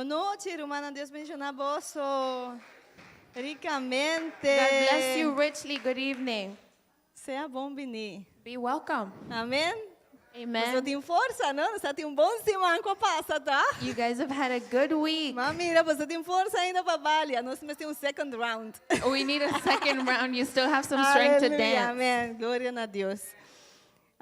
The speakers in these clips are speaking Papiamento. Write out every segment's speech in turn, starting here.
Bon nochi, rumannan. Dios bendishoná boso rikamente. God bless you richly. Good evening. Sea bon biní. Be welcome. Amèn. Amen. Boso tin forsa, no? Boso tin un bon siman ku a pasa, ta? You guys have had a good week. Ma mira, boso tin forsa ainda pa balia. Nos mester un second round. We need a second round. You still have some strength to Aleluya, dance. amèn. Gloria na Dios.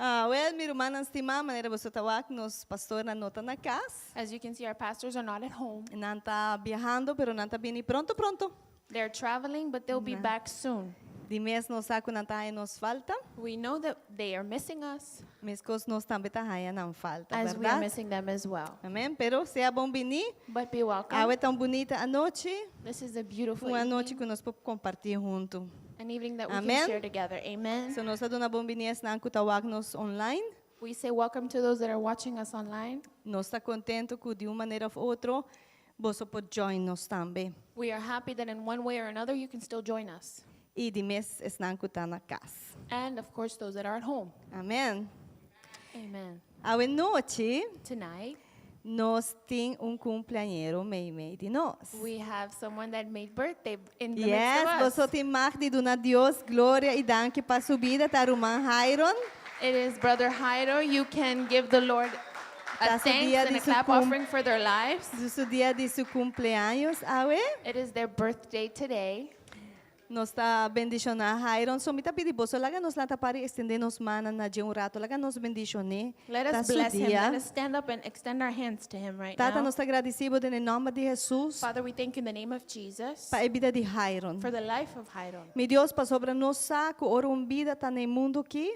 Ah, wèl, mi rumannan stimá, manera boso ta wak, nos pastornan no ta na kas. As you can see, our pastors are not at home. Nan ta biahando, pero nan ta bini pronto pronto. They're traveling, but they'll be back soon. Di mes nos sa ku nan ta haña nos falta. We know that they are missing us Meskos nos tambe ta haña nan falta, as we are bèrdat? missing them as well. Amèn. Pero sea bon biní. But be welcome. Awe ta un bunita anochi. This is a beautiful Un anochi evening, ku nos por kompartí huntu. an evening that we Amen. can share together. Amen. So nos ta duna bon biní esnan ku ta wak nos online. We say welcome to those that are watching us online. Nos ta kontentu ku di un manera òf otro boso por join nos tambe. We are happy that in one way or another you can still join us. I di mes esnan ku ta na kas. And of course, those that are at home. Amèn. Amen. Awe nochi Tonight, nos tin un kumpleañero meimei di nos. we have someone that made birthday in the Yes, midst of boso us. tin mag di duna Dios gloria i danki pa su bida, ta ruman Jairon. It is Brother Jairo. You can give the Lord a Ta su thanks dia and di a su clap cum- offering for their lives. Su dia di su kumpleaños awe. It is their birthday today. Nos ta bendishoná Jairon. So mi ta pidi boso laga nos lanta para i extendé nos mannan na dje un rato. Laga nos bendishon'é. Let Ta us su bless him. dia. Let us stand up and extend our hands to him right Tata, now. nos ta gradisí bo den e nòmber di Hesus Father, we thank you in the name of Jesus pa e bida di Jairon. for the life of Jairon. Mi Dios, pasobra nos sa ku ora un bida ta na e mundu akí,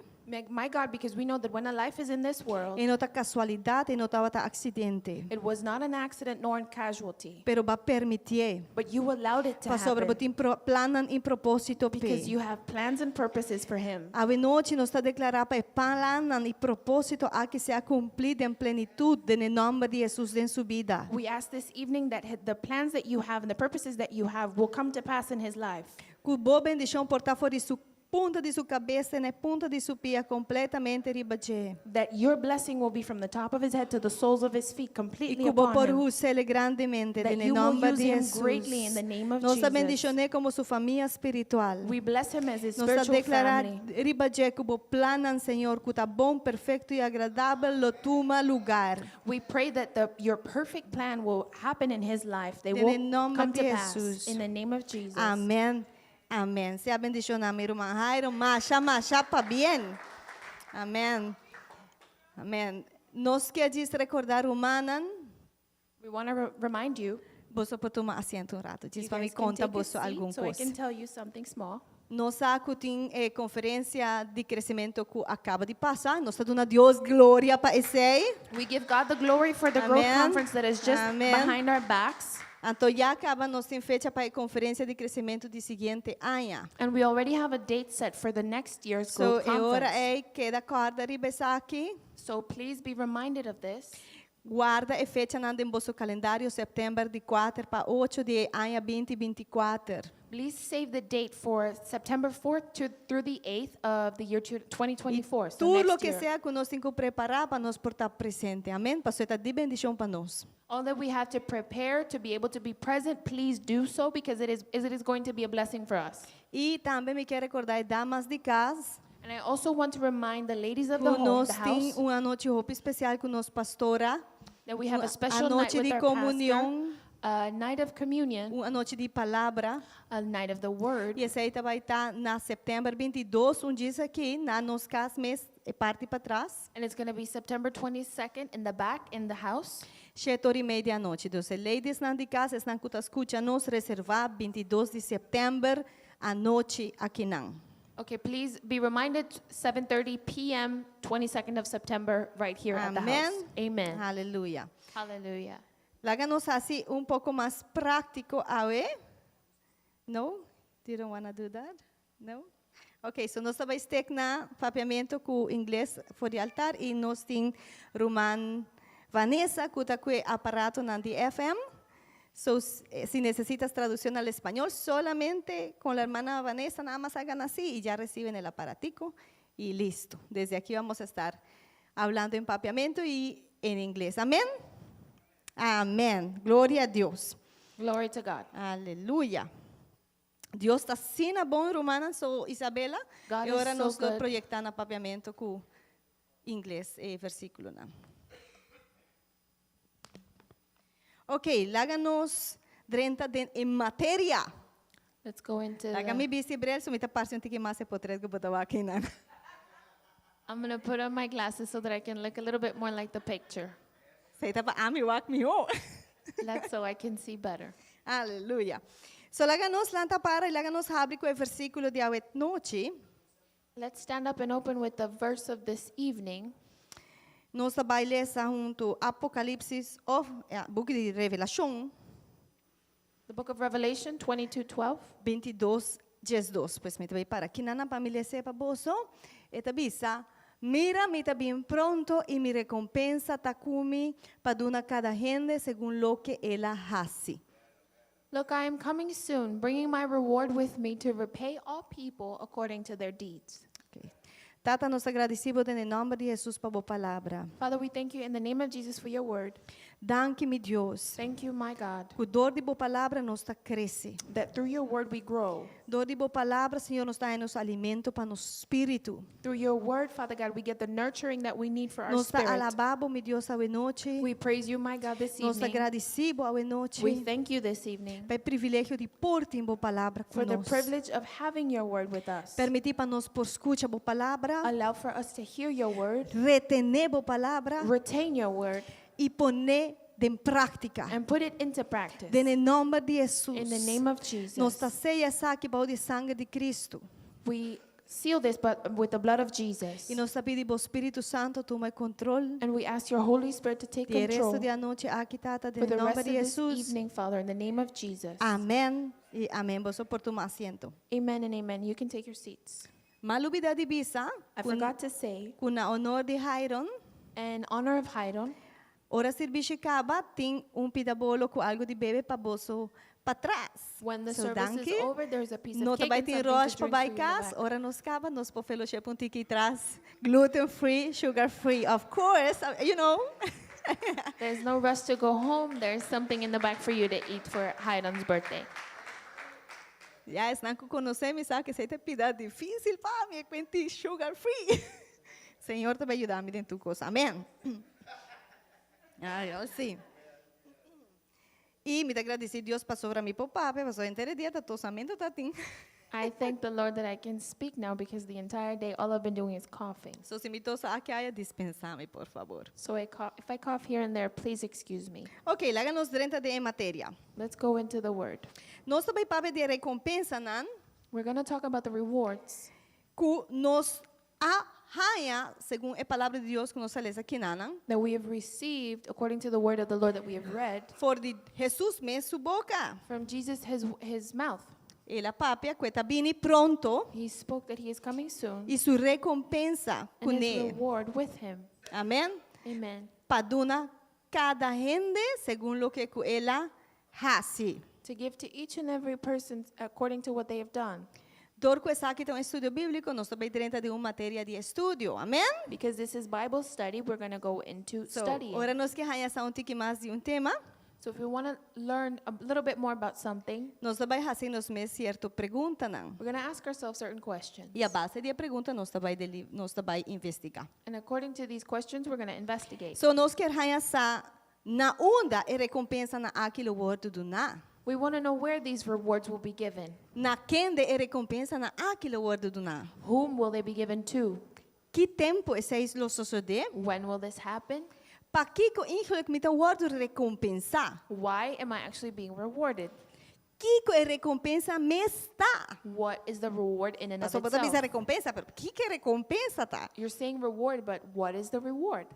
My God, because we know that when a life is in this world, e no ta kasualidat, e no tabata aksidente, it was not an accident nor a casualty, pero bo a permitié but you allowed it to pasobra bo happen tin plannan i propósito because p'e. you have plans and purposes for him. Awe nochi nos ta deklará pa e plannan i propósito aki sea kumplí den plenitut den e nòmber di Hesus den su bida. We ask this evening that the plans that you have and the purposes that you have will come to pass in his life. Ku bo bendishon por ta for di su punta di su kabes te na e punta di su pia kompletamente riba dje. That your blessing will be from the top of his head to the soles of his feet I completely ku bo upon por him. us'é grandemente That den e you will nòmber use di him Hesus. greatly in the name of Nos ta Jesus. bendishon'é komo su famia spiritual. We bless him as his Nos ta spiritual deklará family. riba dje ku bo plannan, Señor, ku ta bon, perfekto i agradabel lo tuma lugar. We pray that your perfect plan will happen in his life. They Den e will nòmber come di to pass Hesus. in the name of Jesus. Amèn. Amèn. Sea bendishoná mi ruman Jairo. Masha, masha pabien. Amèn. Amèn. Nos ke djis rekordá rumannan. We want to remind you. Boso por tuma asiento un rato. Djis You pa mi guys can konta take a boso seat algun so I kos. can tell you something small. Nos sa ku tin e konferensia di kresementu ku a kaba di pasa. Nos ta duna Dios gloria pa esei. We give God the glory for the growth Amen. conference that is just Amen. behind our backs. Anto ya kaba nos tin fecha pa e konferensia di kresementu di siguiente aña. And we already have a date set for the next year's So growth e ora conference. ei keda kòrda riba esaki. So please be reminded of this. Guarda e fechanan den boso kalendario, sèptèmber di kuater pa ocho di e aña binti 24. Please save the date for September 4th to, through the 8th of the year 2024. So Tur next loke year. sea ku nos tin ku prepará pa nos por ta presente. Amèn. Pasobra e ta di bendishon pa nos. All that we have to prepare to be able to be present, please do so because it is going to be a blessing for us. I tambe mi ke rekordá e damas di kas And I also want to remind the ladies of the ku home, nos the tin house, un anochi hopi spesial ku nos pastora. that we have a Un special night anochi with di our pastor, komunion, a night of communion, un anochi di palabra. a night of the word. I esei ta bai ta na sèptèmber 22, un djis aki, na nos kas mes, e parti patras. And it's going to be September 22nd in the back in the house. 7:30 di anochi. Dus e ladiesnan di kas, esnan ku ta skucha nos, reservá 22 di sèptèmber anochi akinan. Okay, please be reminded 7:30 p.m. 22nd of September right here at the Amen. house. Amen. Aleluya. Hallelujah. Laga nos hasi un poko mas práktiko awe. No? You don't wanna do that? No? Ok, so nos ta bai stick na papiamentu ku ingles for di altar i nos tin ruman Vanessa ku ta ku e aparatonan di FM. So, si necesitas traducción al español, solamente con la hermana Vanessa nada más hagan así y ya reciben el aparatico y listo. Desde aquí vamos a estar hablando en papiamento y en inglés. Amén. Amèn. Gloria na Dios. Glory to God. Aleluya. Dios ta asina bon, rumannan, so Isabela. God I ora is so nos lo good. proyektá na papiamento ku ingles e versíkulonan. Ok, laga nos drenta den e materia. Let's go into Laga the, mi bisti bril, so mi ta parse un tiki mas e potrèt ku bo ta wak einan. I'm going to put on my glasses so that I can look a little bit more like the picture. Esei ta pa ami wak mihó. That's so I can see better. Aleluya. So laga nos lanta para i laga nos habri ku e versíkulo di awe nochi. Let's stand up and open with the verse of this evening. Nos ta bai lesa huntu Apokalipsis òf ja, buki di Revelashon The book of Revelation 22:12. 22, 12. Pues mi ta bai para akinan pa mi lesa pa boso. E ta bisa, mira mi ta bin pronto i mi rekompensa ta ku mi pa duna kada hende segun loke el a hasi. Look, I am coming soon, bringing my reward with me to repay all people according to their deeds. Okay. Tata, nos ta gradisí Bo den nòmber di Hesus pa Bo palabra. Father, we thank you in the name of Jesus for your word. Danki, mi Dios. Thank you, my God, Ku dor di Bo palabra nos ta krese. that through your word we grow. Dor di Bo palabra, Señor, nos ta haña nos alimento pa nos spiritu. Through your word, Father God, we get the nurturing that we need for our Nos ta spirit. alabá Bo, mi Dios, awe nochi. We praise you, my God, this Nos ta evening. gradisí Bo awe nochi. We thank you this evening Pa e privilegio di por tin Bo palabra for the ku nos. privilege of having your word with us. Permití pa nos por skucha Bo palabra, Allow for us to hear your word, retené Bo palabra retain your word, i pon'é den práktika. and put it into practice. Den nòmber di Hesus. In the name of Nos ta Jesus. seya esaki bou di sanger di Kristu. We seal this but with the blood of Jesus. I nos ta pidi Bo Spiritu Santu tuma kontròl. And we ask your Holy Spirit to take Di resto control di anochi aki, Tata, for den the nòmber rest di of this Hesus. evening, Father, in the name of Jesus. Amèn i amèn. Boso por tuma asiento. Amen and amen. You can take your seats. M'a lubidá di bisa, I forgot to say, ku na honor di Jairon, in honor of Haidon, ora servisio kaba, tin un pida bolo ku algu di bebe pa boso patras. when the So, service is danki. over, there's a piece of No cake bai and tin something rush to pa drink bai for you in the kas, back. ora nos kaba, nos por fellowship un tiki atras. Gluten free, sugar free, of course, you know. There's no rush to go home. There's something in the back for you to eat for Haidon's birthday. Ja, esnan ku konosé mi sa ku esei ta pida difísil pa mi, kuent'i sugar free. Señor ta bai yuda mi den tur kos. Amèn. Ai, sí. I mi ta gradisí Dios pasobra mi por papia, pasobra henter dia ta tosamentu tatin. I thank the Lord that I can speak now because the entire day all I've been doing is coughing. So si mi tosa aki aya, dispensá mi, por fabor. So I cough, if I cough here and there, please excuse me. Ok, laga nos drenta den materia. Let's go into the word. Nos ta bai papia di rekompensanan, We're going to talk about the rewards ku nos a haña, segun e palabra di Dios ku nos a lesa akinan, that we have received according to the word of the Lord that we have read For di Hesus mes su boka. from Jesus his mouth. El a papia ku e ta bini pronto He spoke that he is coming soon i su rekompensa and his kuné. reward with him. Amèn. Amen. Pa duna kada hende segun loke ku el a hasi. To give to each and every person according to what they have done. Dor ku esaki ta un estudio bíbliko, nos ta bai drenta den un materia di estudio. Amèn? Because this is Bible study, we're going to go into So, studying. ora nos ke haña sa un tiki mas di un tema, So if we want to learn a little bit more about something, nos ta bai hasi nos mes sierto preguntanan. we're going to ask ourselves certain questions. I a base di e pregunta nos ta bai deli- nos ta bai investigá. And according to these questions, we're going to investigate. So nos ke haña sa na unda e rekompensanan aki lo wòrdu duná. We want to know where these rewards will be given. Na kende e rekompensanan aki lo wòrdu duná. Whom will they be given to? Ki tempu esei lo sosodé? When will this happen? Pakiko eigenlijk mi ta wòrdu rekompensá? Why am I actually being rewarded? Kiko e rekompensa mes ta? What is the reward in and of Paso bo ta bisa itself? rekompensa, pero kiko e rekompensa ta? You're saying reward, but what is the reward?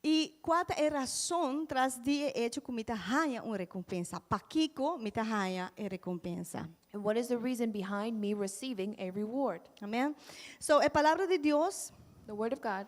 I kua ta e rason tras di e echo ku mi ta haña un rekompensa? Pakiko mi ta haña e rekompensa? And what is the reason behind me receiving a reward? Amèn? So, e palabra di Dios The Word of God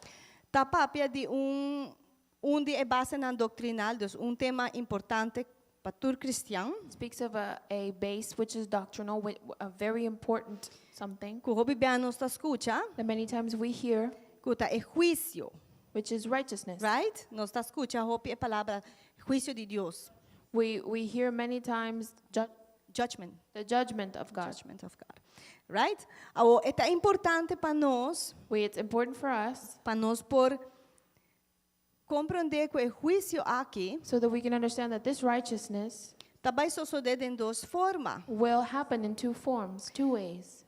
ta papia di un un di e basenan doktrinal, dus un tema importante pa tur kristian, speaks of a base which is doctrinal, a very important something ku hopi bia nos ta skucha, that many times we hear, ku ta e huisio. Which is righteousness. Right? Nos ta skucha hopi e palabra huisio di Dios. We hear many times Judgment. The judgment of God. Judgment of God. Right? Awor, ta importante pa nos, It's important for us pa nos por komprondé ku e huisio aki so that we can understand that this righteousness ta bai sosodé den dos forma. Will happen in two forms, two ways.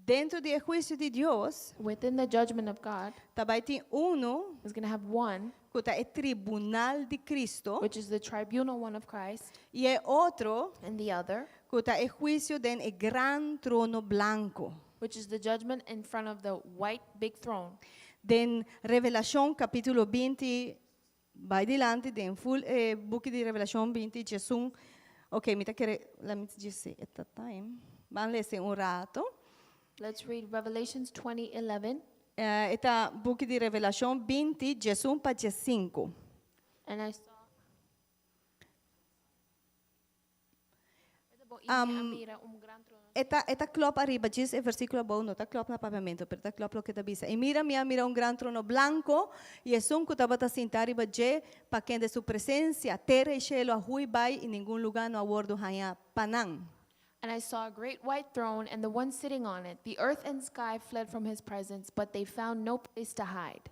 Den e huisio di Dios, Within the judgment of God, ta bai tin unu is going to have one, ku ta e tribunal di Kristu, which is the tribunal one of Christ, i e otro and the other, ku ta e huisio den e gran trono blanku. Which is the judgment in front of the white big throne. Den Revelashon kapítulo 20, bai dilanti, den full buki di Revelashon 20, Jesus. Ok, mi ta kere, let me just see at that time. Ban lesa un ratu. Let's read Revelations 20:11. E buki di Revelashon 20, 11 pa 5. And I saw E ta klòp ariba, djis e versíkulo abou, no ta klòp na papiamentu, pero ta klòp loke ta bisa. I mira, mi a mira un gran trono blanku, i esun ku tabata sintá riba dje, pa kende su presensia, tera i shelu a hui bai, i ningun lugá no a wòrdu hañá pa nan. And I saw a great white throne and the one sitting on it. The earth and sky fled from his presence, but they found no place to hide.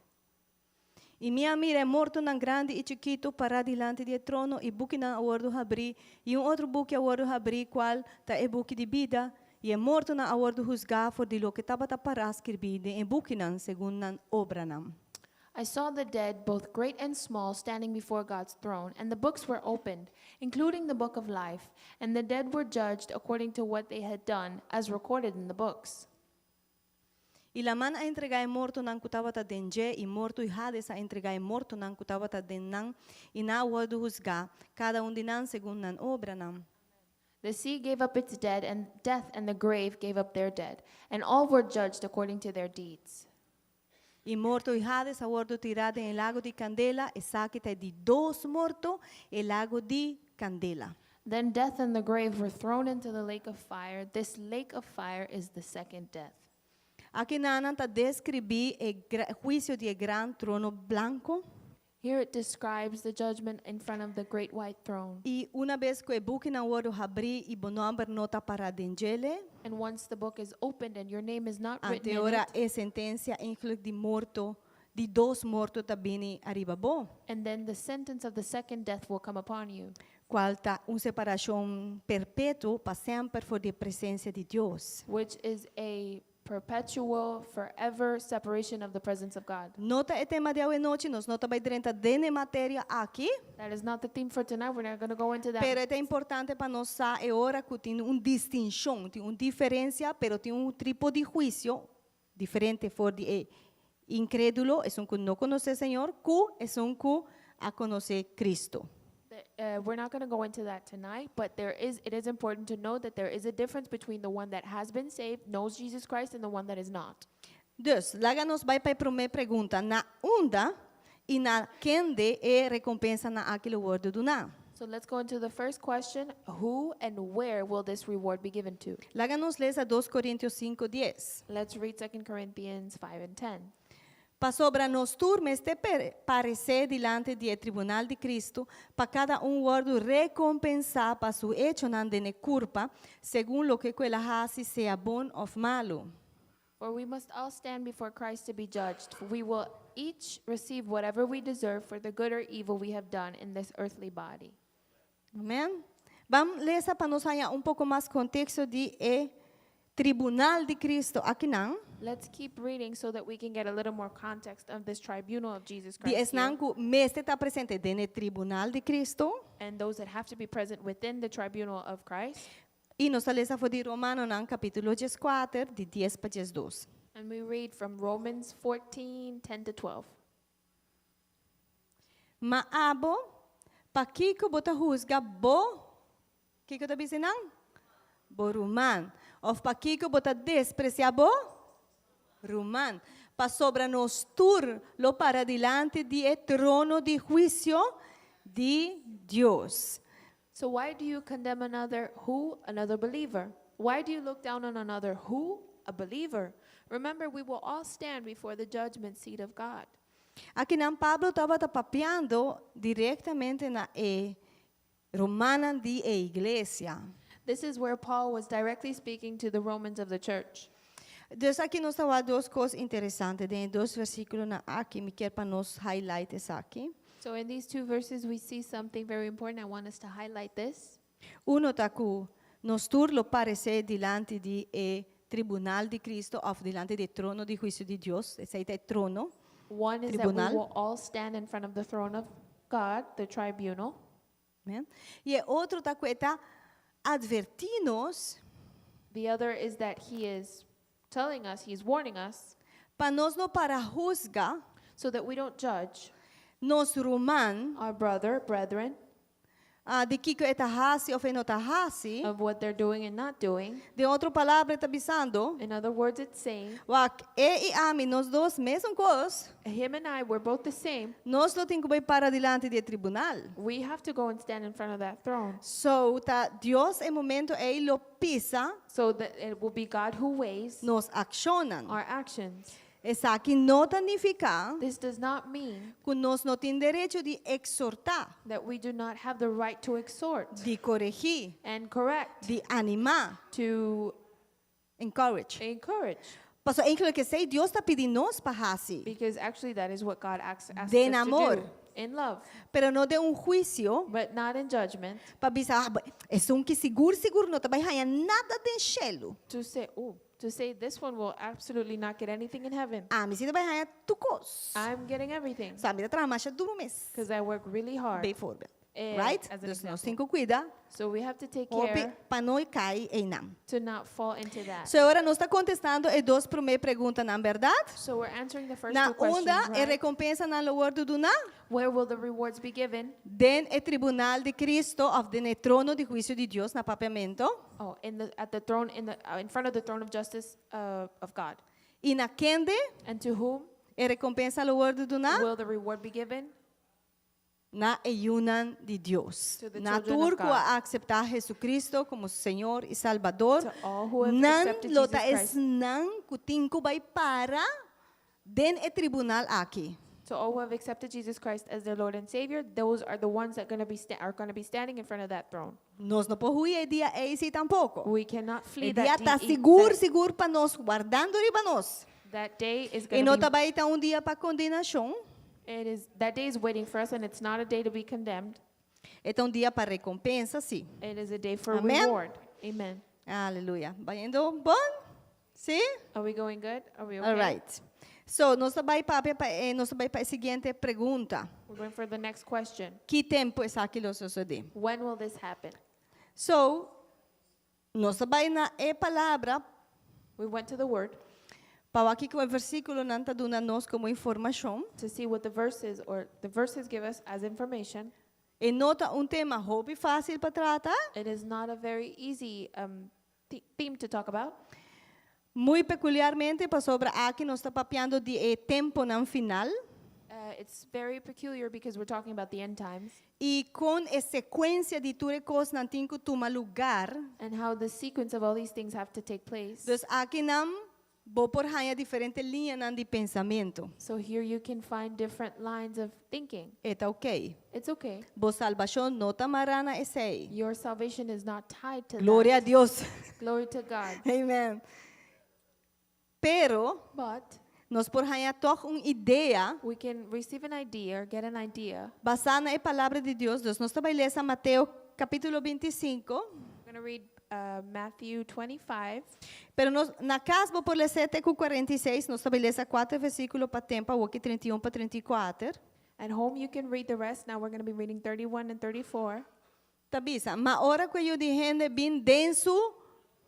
I mi a mira mortonan grandi i chikitu pará dilanti di e trono i bukinan a wòrdu habrí i un otro buki a wòrdu habrí kual ta e buki di bida i e mortonan a wòrdu husgá for di loke tabata pará skirbí den e bukinan segun nan obranan. I saw the dead, both great and small, standing before God's throne, and the books were opened, including the book of life, and the dead were judged according to what they had done, as recorded in the books. I laman a entregá e mortonan ku tabata den dje, i morto i Hades a entregá e mortonan ku tabata den nan, i nan a wòrdu husgá, kada un di nan segun nan obranan. The sea gave up its dead, and death and the grave gave up their dead, and all were judged according to their deeds. I morto i Hades a wòrdu tirá den lago di kandela, esaki ta e di dos morto, e lago di kandela. Then death and the grave were thrown into the lake of fire. This lake of fire is the second death. Akinan ta deskribí e huisio di gran trono blanku. Here it describes the judgment in front of the great white throne. I unabes ku e bukinan wòrdu habrí i bo nòmber no ta pará den dje, And once the book is opened and your name is not written in ante ora it, e sentensia eigenlijk di morto, di dos morto ta bini ariba bo. And then the sentence of the second death will come upon you, Kual ta un separashon perpetuo pa semper for di presensia di Dios. Which is a perpetual, forever separation of the presence of God. No ta e tema di awe nochi, nos no ta bai drenta den e materia aki, That is not the theme for tonight. We're not going to go into that. Pero ta importante pa nos sa e ora ku tin un distinshon, tin un diferensia, pero tin un tipo di huisio diferente for di e inkrédulo, esun ku no konosé Señor, ku esun ku a konosé Kristu. We're not going to go into that tonight, but there is it is important to know that there is a difference between the one that has been saved, knows Jesus Christ, and the one that is not. Dus, laga nos bai pa e promé pregunta. Na unda i na kende e rekompensanan aki lo wòrdu duná? So let's go into the first question. Who and where will this reward be given to? Laga nos lesa 2 Korintio 5, 10. Let's read 2 Corinthians 5 and 10. Pasobra nos tur mester paresé dilanti di tribunal di Kristu, pa kada un wòrdu rekompensá pa su echonan den kurpa, segun loke ku el a hasi, sea bon òf malu. For we must all stand before Christ to be judged. For we will each receive whatever we deserve for the good or evil we have done in this earthly body. Amèn? Ban lesa pa nos un poko mas konteksto di e tribunal di Kristu akinan. Let's keep reading so that we can get a little more context of this tribunal of Jesus Di Christ here esnan ku mester ta presente den tribunal di Kristu. And those that have to be present within the tribunal of Christ. I nos ta lesa for di Romanonan kapítulo 14, di 10 pa 12. And we read from Romans 14, 10 to 12. Ma abo, pakiko bo ta husga bo, kiko ta bisa nan? Bo ruman. Òf pakiko bo ta despresiá bo? Ruman. Pasobra nos tur lo para dilanti di e trono di huisio di Dios. So why do you condemn another who? Another believer. Why do you look down on another who? A believer. Remember, we will all stand before the judgment seat of God. Akinan Pablo tabata papiando direktamente na e rumannan di e iglesia. This is where Paul was directly speaking to the Romans of the church. Dus aki nos ta wak dos kos interesante den e dos versíkulonan aki, mi ke pa nos highlight esaki. So in these two verses, we see something very important. I want us to highlight this. Uno ta ku nos tur lo paresé dilanti di e tribunal di Kristu òf dilanti di e trono di huisio di Dios, esei ta e trono, One is that we tribunal. will all stand in front of the throne of God, the tribunal. Amen. I e otro ta ku e ta advertí nos The other is that he is telling us, he's warning us, pa nos no para husga so that we don't judge nos ruman our brother, brethren, ah, di kiko e ta hasi òf e no ta hasi. of what they're doing and not doing. Den otro palabra e ta bisando, In other words, it's saying, wak e i ami nos dos mesun kos, him and I, we're both the same. nos lo tin ku bai para dilanti di e tribunal. We have to go and stand in front of that throne. So ta Dios e momento ei lo pisa So that it will be God who weighs nos akshonnan. our actions. Esaki no ta nifiká This does not mean ku nos no tin derecho di eksortá, that we do not have the right to exhort di koregí, and correct, di animá, to encourage. encourage. Paso eigenlijk esei Dios ta pidi nos pa hasi. Because actually that is what God asks Den us to amor. do. In love, Pero no den un huisio but not in judgment. pa bisa, ah, esun ki sigur sigur no ta bai haña nada den shelu. To say, oh, to say this one will absolutely not get anything in heaven. Ami si ta bai haña tur kos. I'm getting everything Sa mi ta traha masha duru mes. because I work really hard. Bijvoorbeeld. Eh, Right? as an Dus nos example. tin ku kuida So we have to take hopi care pa no kai einan. to not fall into that. So awor nos ta kontestando e dos promé preguntanan, berdat? So we're answering the first Na two questions, unda e right? rekompensanan lo wòrdu duná? Where will the rewards be given? Den e tribunal di Kristu òf den e trono di huisio di Dios na papiamentu. Oh, in the at the throne in the in front of the throne of justice of God. I na kende And to whom e rekompensa lo wòrdu duná? will the reward be given? Na e yunan di Dios. To the Na children of tur ku God. a akseptá Jesucristo komo Señor i Salbador. To all who have Nan accepted lo ta Jesus Christ. esnan ku tin ku bai para den e tribunal aki. To all who have accepted Jesus Christ as their Lord and Savior, those are the ones that gonna be are going to be standing in front of that throne. Nos no por hui e dia ei si tampoko. We cannot flee E dia that ta day. sigur That, sigur pa nos, wardando riba nos. that day is E going no to be ta bai ta un dia pa kondenashon, it is that day is waiting for us and it's not a day to be condemned. e ta un dia pa rekompensa, si. It is a day for Amen. reward. Amen. Aleluya. Bayendo bon? Si? Are we going good? Are we okay? All right. So, nos ta bai papia pa, eh, nos ta bai pa e siguiente pregunta. We're going for the next question. Ki tempu esaki lo sosodé? When will this happen? So, nos a bai na e palabra We went to the word pa wak kiko e versíkulonan ta duna nos komo informashon. to see what the verses or the verses give us as information. E no ta un tema hopi fásil pa trata. It is not a very easy theme to talk about. Muy pekuliarmente pasobra aki nos ta papiando di e temponan final. It's very peculiar because we're talking about the end times I kon e sekuensia di tur e kosnan tin ku tuma lugá. and how the sequence of all these things have to take place. Dus akinan bo por haña diferente liñanan di pensamentu. So here you can find different lines of thinking. E ta ok. It's okay. Bo salbashon no ta mará na esei. Your salvation is not tied to Gloria that. na Dios. Glory to God. Amen. Pero But nos por haña toch un idea we can receive an idea or get an idea. basá na e palabra di Dios. Dus nos ta bai lesa Mateo kapítulo 25. We're going to read Matthew 25. Pero nos, na kas bo por lesa te ku 46, nos ta bai lesa 4 versíkulo pa tempu, awor 31 pa 34. At home, you can read the rest. Now we're going to be reading 31 and 34. Ta bisa, ma ora ku e Yu di Hende bin den su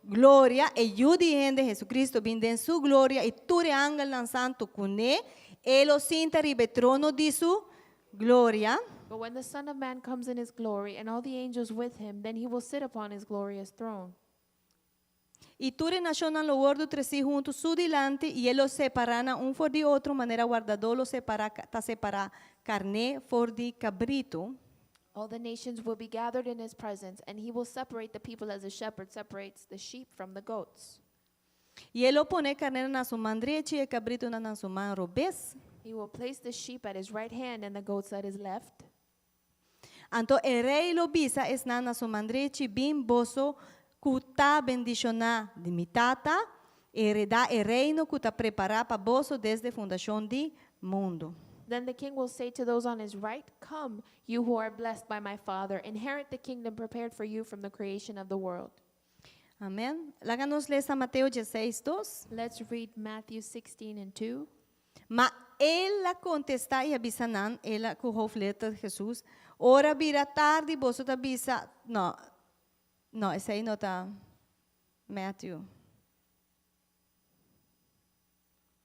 gloria, e Yu di Hende, Jesucristo, bin den su gloria, i tur e angelnan santu kuné, e lo sinta riba e trono di su gloria. But when the Son of Man comes in his glory and all the angels with him, then he will sit upon his glorious throne. I tur e nashonnan lo wòrdu tresí huntu su dilanti, i e lo separá nan un for di otro, manera wardadó lo separá, ta separá karné for di kabritu. All the nations will be gathered in his presence, and he will separate the people as a shepherd separates the sheep from the goats. I e lo pone e karnénan na su man drechi i e kabritunan na su man robes. He will place the sheep at his right hand and the goats at his left. Anto e rei lo bisa esnan na su man drechi, Bin boso ku ta bendishoná di mi Tata, heredá e reino ku ta prepará pa boso desde fundashon di mundu. Then the king will say to those on his right, Come, you who are blessed by my Father, inherit the kingdom prepared for you from the creation of the world. Amèn. Laga nos lesa Mateo 16, 2. Let's read Matthew 16 and 2. Ma el a kontestá i a bisa nan, el a ku hoofdletter Jesus, Ora bira tardi boso ta bisa, no, no, esei no ta Matthew.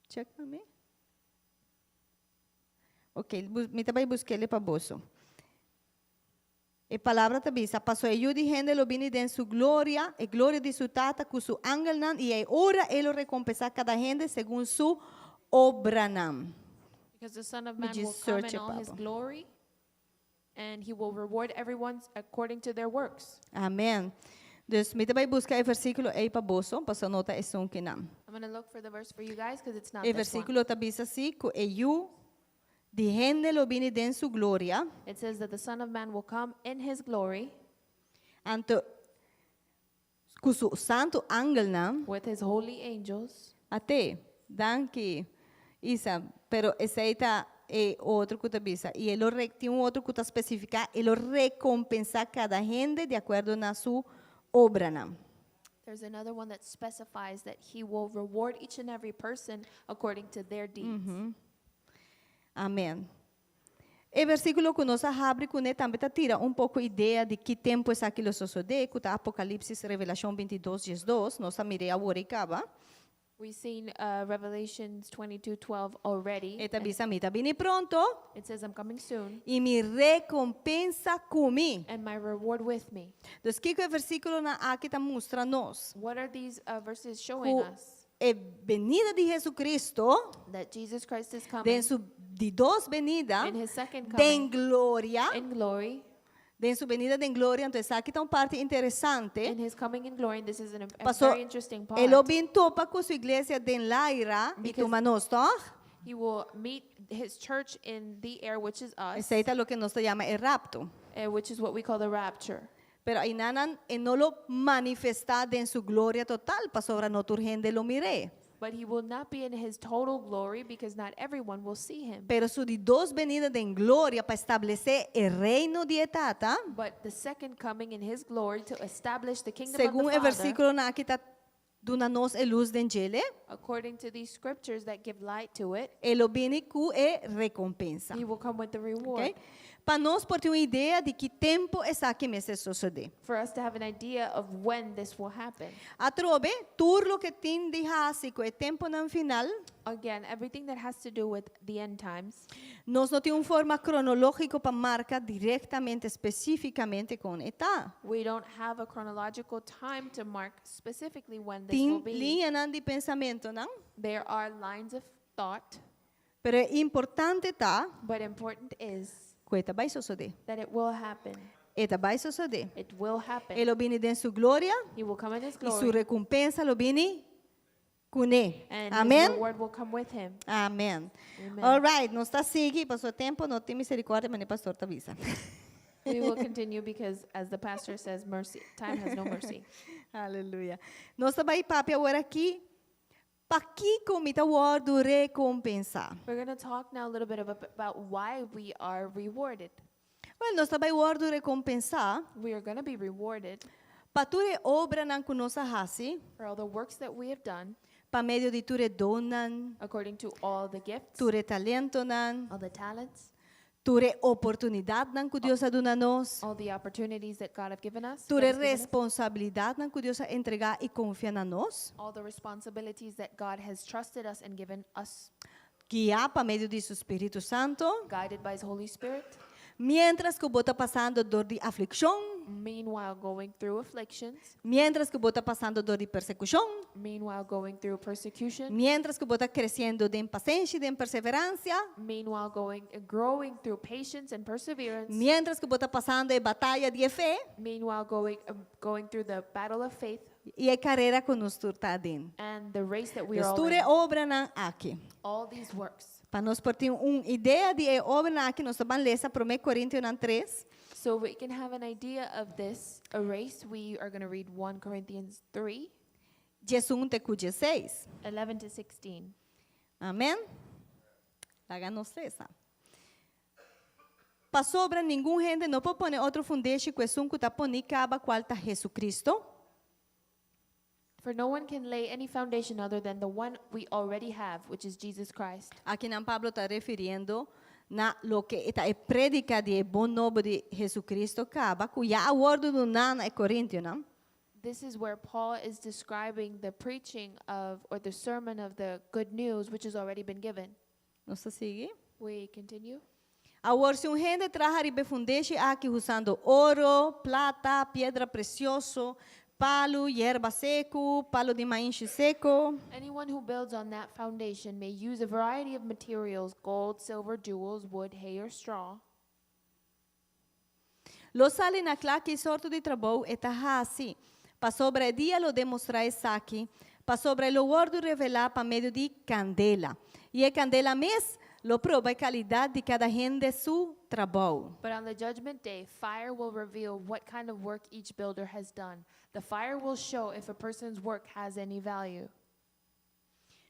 Check pa mi. Ok, mi ta bai busk'el pa boso. E palabra ta bisa, Paso e Yu di hende lo bini den su gloria, e gloria di su Tata ku su angelnan, i ei ora e lo rekompensá kada hende segun su obranan. Because the Son of Mi Man djis will come search in e all his papa. glory, and he will reward everyone according to their works. Amen. Dus mi ta bai buska e versíkulo ei pa boso, paso no ta esun kinan. I'm going to look for the verse for you guys because it's not E this one. versíkulo ta bisa si ku e Yu di hende lo bini den su gloria. It says that the Son of Man will come in his glory Anto ku su santu angelnan. with his holy angels. Ate, danki, Isa, pero esei ta e otro ku ta bisa. I e lo re, tin un otro ku ta spesifiká, e lo rekompensá kada hende di akuerdo na su obranan. There's another one that specifies that he will reward each and every person according to their deeds. Amèn. E versíkulo ku nos a habri kuné tambe ta tira un poko idea di ki tempu esaki lo sosodé, ku ta Apokalipsis, Revelashon 22, 12. Nos a mir'é awor i kaba. We've seen Revelations 22:12 already. E ta and bisa, Mi ta bini pronto, It says, I'm coming soon, i mi rekompensa ku mi. and my reward with me. Dus kiko e versíkulonan aki ta mustra nos? What are these verses showing Ku us? e benida di Jesucristo, That Jesus Christ is coming den su di dos benida, in his second den coming gloria, in glory, den su benida den gloria, anto esaki ta un parti interesante. in his coming in glory, and this is an, a Paso very interesting part. e lo bin topa ku su iglesia den laira i Because tuma nos, toch? He will meet his church in the air, which is us, Esei ta loke nos ta yama e rapto. which is what we call the rapture. Pero einanan e no lo manifestá den su gloria total, pasobra no tur hende lo mir'é. But he will not be in his total glory because not everyone will see him. Pero su di dos benida den gloria pa establesé e reino di e Tata, But the second coming in his glory to establish the kingdom segun of e the Father, versíkulonan aki ta duna nos e lus den djele, according to these scriptures that give light to it, e lo bini ku e rekompensa. he will come with the reward. Okay? Pa nos por tin un idea di ki tempu esaki mester sosodé. For us to have an idea of when this will happen. Atrobe, tur loke tin di hasi ku e tempunan final, Again, everything that has to do with the end times, nos no tin un forma kronológiko pa marka direktamente, spesífikamente kon e ta. we don't have a chronological time to mark specifically when this will Tin be. liñanan di pensamentunan, There are lines of thought, pero e importante ta but important is ku e ta bai sosodé. that it will happen. E ta bai sosodé. It will happen. E lo bini den su gloria He will come in his i su glory, rekumpensa lo bini kuné. and his Amèn? reward will come with him. Amèn. Amen. All right, nos ta sigui, paso tempu no tin miserikòrdia, manera pastor ta bisa. We will continue because, as the pastor says, mercy time has no mercy. Aleluya. Nos ta bai papia awor aki, pakiko mi ta wòrdu rekompensá? We're going to talk now a little bit about why we are rewarded. Well, nos ta bai wòrdu rekompensá We are going to be rewarded pa tur e obranan ku nos a hasi, for all the works that we have done, pa medio di tur e donnan, according to all the gifts, tur e talentonan, all the talents, tur e oportunidatnan ku Dios a duna nos, all the opportunities that God have given us, tur God e has given us, responsabilidatnan ku Dios a entregá i konfia na nos, all the responsibilities that God has trusted us and given us, guiá pa medio di su Spiritu Santu, guided by His Holy Spirit. Miéntras ku bo ta pasando dor di aflikshon, Meanwhile, going through afflictions, miéntras ku bo ta pasando dor di persekushon, meanwhile, going through persecution, miéntras ku bo ta kresiendo den pasenshi, den perseveransia, meanwhile, going growing through patience and perseverance, miéntras ku bo ta pasando e bataya di e fe meanwhile, going going through the battle of faith i e karera ku nos tur ta aden. and the race that we are Dus all tur in. e obranan aki. All these works. Pa nos por tin un idea di e obra aki, nos ta bai lesa 1 Korintionan 3. So we can have an idea of this a race. We are going to read 1 Corinthians 3, 11 te ku 16. 11 to 16. Amèn? Laga nos lesa. Pasobra ningun hende no por pone otro fundeshi ku esun ku ta poní kaba, kual ta Hesukristu. For no one can lay any foundation other than the one we already have, which is Jesus Christ. Akinan Pablo ta refiriendo na loke ta e prediká di bon nobo di Hesukristu kaba, ku ya a wòrdu duná na Korintionan. This is where Paul is describing the preaching of, or the sermon of the good news, which has already been given. Nos ta sigui? We continue. Awor, si un hende traha riba e fundeshi aki usando oro, plata, piedra presioso, palu, yerba seku, palu di maishi seku, Anyone who builds on that foundation may use a variety of materials: gold, silver, jewels, wood, hay, or straw. Lo sali na kla ki sorto di trabou e ta hasi. Pasobra e dia lo demostrá esaki, pasobra e lo wòrdu revelá pa medio di kandela. I e kandela mes lo proba e kalidat di kada hende su trabou. But on the judgment day, fire will reveal what kind of work each builder has done. The fire will show if a person's work has any value.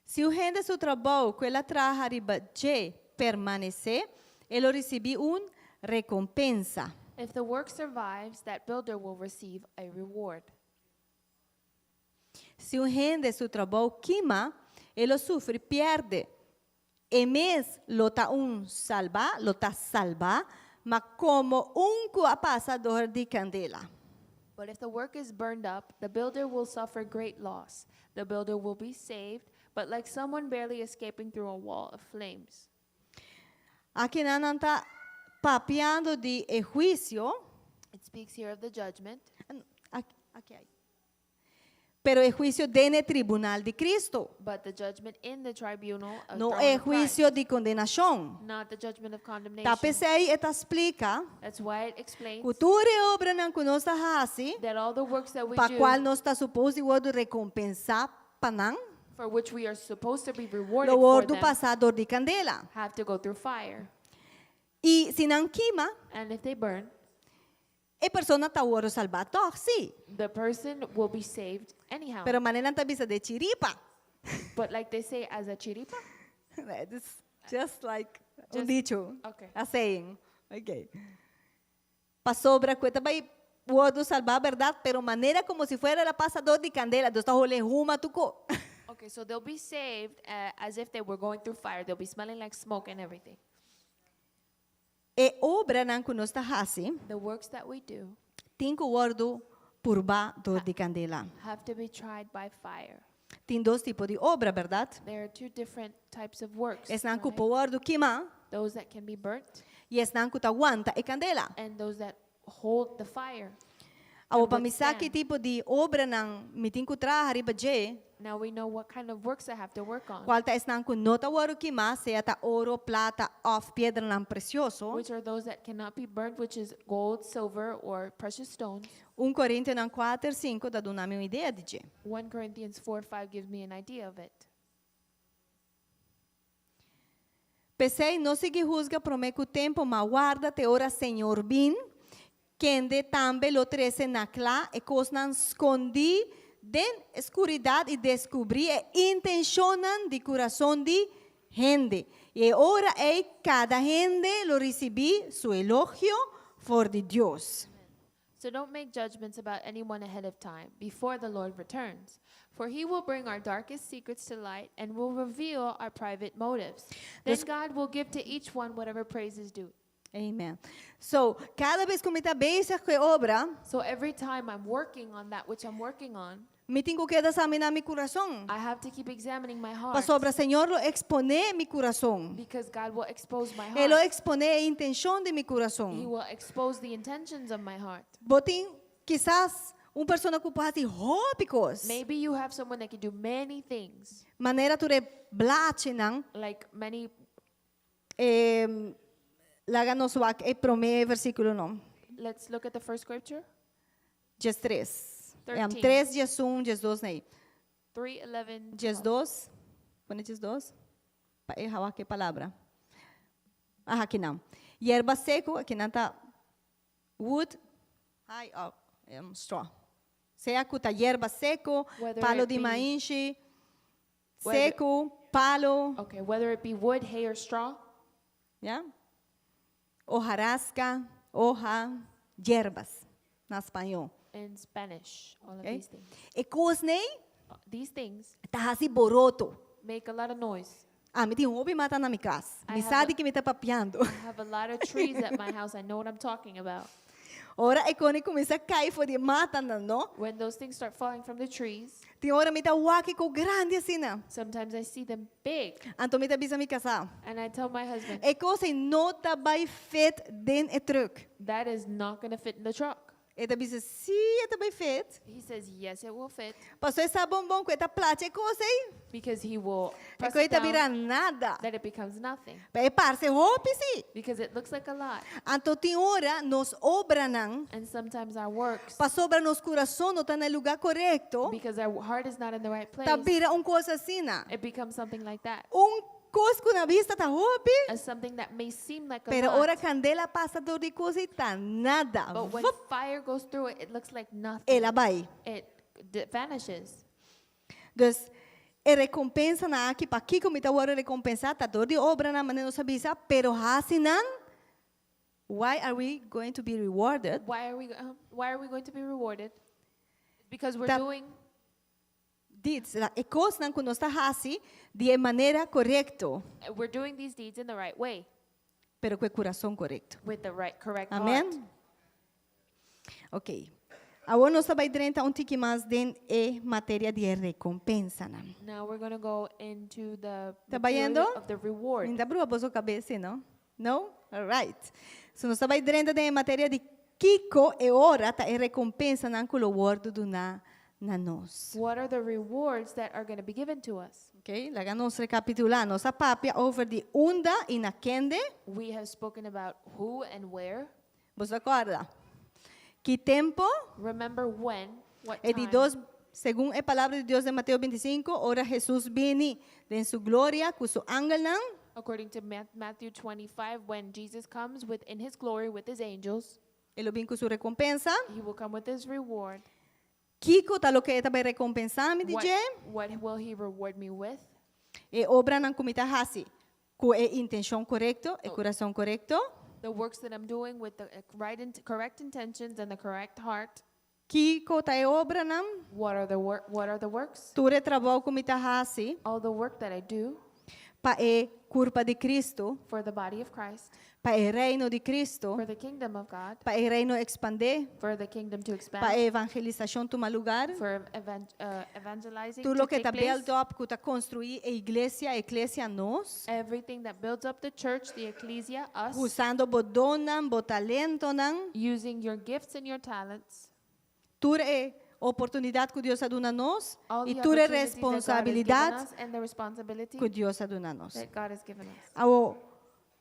Si un hende su trabou ku el a traha riba dje permanesé, e lo risibí un rekompensa. If the work survives, that builder will receive a reward. Si un hende su trabou kima, e lo sufri pèrdida. E mes lo ta un salbá, lo ta salbá, ma komo un ku a pasa dor di kandela. But if the work is burned up, the builder will suffer great loss. The builder will be saved, but like someone barely escaping through a wall of flames. Akinan ta papiando di e huisio. It speaks here of the judgment, Aki, aki. Pero e huisio den tribunal di Kristu. But the judgment in the tribunal of No throne e of Christ, huisio di kondenashon. Not the judgment of condemnation. Ta p'esei e ta splika That's why it explains ku tur e obranan ku nos ta hasi, that all the works that we pa do, kual nos ta supuesto di wòrdu rekompensá pa nan, for which we are supposed to be rewarded lo for wòrdu them, pasa dor di kandela. Have to go through fire. I si nan kima, And if they burn, e persona ta wòrdu salbá tòg, sí. The person will be saved anyhow. Pero manera nan ta bisa di chiripa. But like they say, as a chiripa. It's just like un dicho. Okay. A saying. Okay. Pasobra ku e ta bai wòrdu salbá, bèrdat? Pero manera komo si fuera el a pasa dor di kandela, dus ta hole huma tur kos. Okay, so they'll be saved as if they were going through fire. They'll be smelling like smoke and everything. E obranan ku nos ta hasi, The works that we do tin ku wòrdu probá dor di kandela. Have to be tried by fire. Tin dos tipo di obra, bèrdat? There are two different types of works, Esnan ku right? por wòrdu kimá Those that can be burnt i esnan ku ta wanta e kandela. And those that hold the fire. Awo And pa mi sa ki withstand. tipo di obranan mi tin ku traha riba dje, Now we know what kind of works I have to work on, kual ta esnan ku no ta wòrdu kimá, sea ta oro, plata, òf piedranan presioso. Which are those that cannot be burnt, which is gold, silver, or precious stones. 1 Korintionan 4, 5 ta duna mi un idea di dje. 1 Corinthians 4 5 gives me an idea of it. P'esei, no sigui husga promé ku tempu, ma warda te ora Señor bin, kende tambe lo trese na kla e kosnan skondí den skuridat i deskubrí e intenshonnan di kurason di hende. I ora ei kada hende lo risibí su elogio for di Dios. So don't make judgments about anyone ahead of time, before the Lord returns. For he will bring our darkest secrets to light and will reveal our private motives. Then God will give to each one whatever praise is due. Amen. So, kada bes ku mi ta bezig ku e obra, So every time I'm working on that which I'm working on, mi tin ku keda saminá mi kurason. I have to keep examining my heart. Pasobra Señor lo eksponé mi kurason. Because God will expose my E lo heart. eksponé e intenshon di mi He kurason. will expose the intentions of my heart. Bo tin kisas un persona ku por hasi hopi kos. Maybe you have someone that can do many things, Manera tur e blachinan. Like many. Laga nos wak e promé versíkulo no. Let's look at the first scripture. 13. 13. 3, 11, 12 nei. 3, 11, 12. Pone 12. Pa e hawa e palabra. Ah, akinan. Yerba seku, akinan ta wood, hay, oh, straw. Sea ku ta yerba seku, Whether palo it di be- maishi, seku, palo, Okay, whether it be wood, hay, or straw, ¿ya? Hojarasca, hoja, hierbas, na spañó. In Spanish, all of Okay? these things. E kosnan ei These things ta hasi boroto. Make a lot of noise. Ah, mi tin hopi mata na mi kas. I Mi have sa di kiko mi ta papiando. I have a lot of trees at my house. I know what I'm talking about. Ora e kosnan kuminsá kai for di matanan, no? When those things start falling from the trees, Tin ora mi ta wak e kos grandi asina, no? Sometimes I see them big. Anto mi ta bisa mi kasá. And I tell my husband, E kos ei no ta bai fit den e truck. "That is not going to fit in the truck." E ta bisa, si, e ta bai fit. He says, "Yes, it will fit," Paso e sa bon bon ku e ta placha e kos ei. Because he will E press kos it ta down bira nada. that it becomes nothing. E parse hopi si. Because it looks like a lot. Anto tin ora nos obranan And sometimes our works, pasobra nos kurason no ta na lugá korekto, because our heart is not in the right place, ta bira un kos asina, no? It becomes something like that. Un kos ku na bista ta hopi, As something that may seem like a pero lot, ora kandela pasa dor di e kos ei ta nada. but when Vup, fire goes through it, it looks like nothing. El a bai. It vanishes. Dus e rekompensanan aki pa kiko mi ta wòrdu rekompensá ta dor di obranan manera nos a bisa, pero hasi nan. Why are we going to be rewarded? Why are we going to be rewarded? Because we're doing Deeds, e kosnan ku nos ta hasi di manera korekto, We're doing these deeds in the right way, pero ku e kurason korekto. With the right correct heart. Amèn? Ok. Awor nos ta bai drenta un tiki mas den e materia di rekompensanan. Now we're going to go into the Ta material bayendo? of the reward. N' ta bruha boso kabes, no? No? All right. So nos ta bai drenta den materia di kiko e ora ta e rekompensanan ku lo wòrdu duná na nos. What are the rewards that are going to be given to us? Ok? Laga nos rekapitulá. Nos a papia over di unda i na kende. We have spoken about who and where. Bo ta kòrda? Ki tempu? Remember when, what E di time. dos, segun e palabra di Dios di Mateo 25, ora Jesus bini den su gloria ku su angelnan. According to Matthew 25, when Jesus comes with in his glory with his angels, E lo bin ku su rekompensa. He will come with his reward. Kiko ta loke e ta bai rekompensá mi What, di dje? What will he reward me with? E obranan ku mi ta hasi ku e intenshon korekto, e Oh. kurason korekto. The works that I'm doing with the correct intentions and the correct heart. Kiko ta e obranan? What are the works? Tur e trabou ku mi ta hasi All the work that I do pa e kurpa di Kristu, for the body of Christ, pa e reino di Kristu, for the kingdom of God, pa e reino ekspandé, for the kingdom to expand, pa e evangelisashon tuma lugá. For evangelizing Tur to loke take ta place. Build up, ku ta konstruí e iglesia, iglesia nos, Everything that builds up the church, the ecclesia, us, usando bo donnan, bo talentonan, using your gifts and your talents, tur e oportunidat ku Dios a duna nos all i the tur e opportunities that God has given responsabilidat us and the responsibility ku Dios a duna nos. That God has given us. Awor,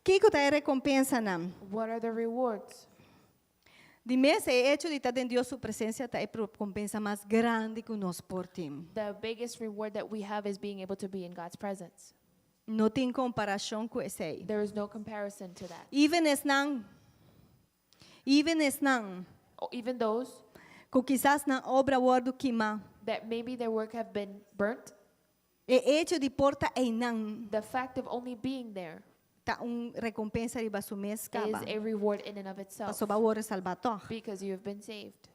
kiko ta e rekompensanan? What are the rewards? Di mes e echo di ta den Dios su presensia ta e rekompensa mas grandi ku nos por tin. The biggest reward that we have is being able to be in God's presence. No tin komparashon ku esei. There is no comparison to that. Even esnan, even esnan, Oh, even those ku kisas nan obra a wòrdu kimá. That maybe their work have been burnt, E echo di por ta einan the fact of only being there ta un rekompensa riba su mes is kaba. A reward in and of itself Paso b'a wòrdu salbá tòg. Because you have been saved.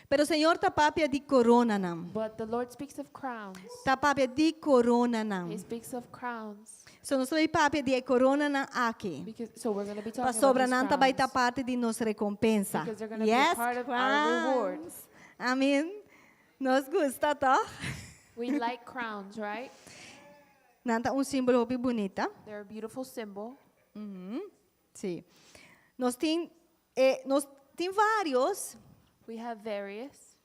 Pero Señor ta papia di koronanan. But the Lord speaks of crowns. Ta papia di koronanan. He speaks of crowns. So nos ta bai papia di e koronanan aki. Because so we're going to be talking about Pasobra these nan ta bai ta crowns. parti di nos rekompensa. Because they're gonna be Yes, part of our reward. Crowns. Amèn. Nos gusta, toch? We like crowns, right? Nan ta un símbolo hopi bunita. They're a beautiful symbol. Si. Nos tin vários. We have various.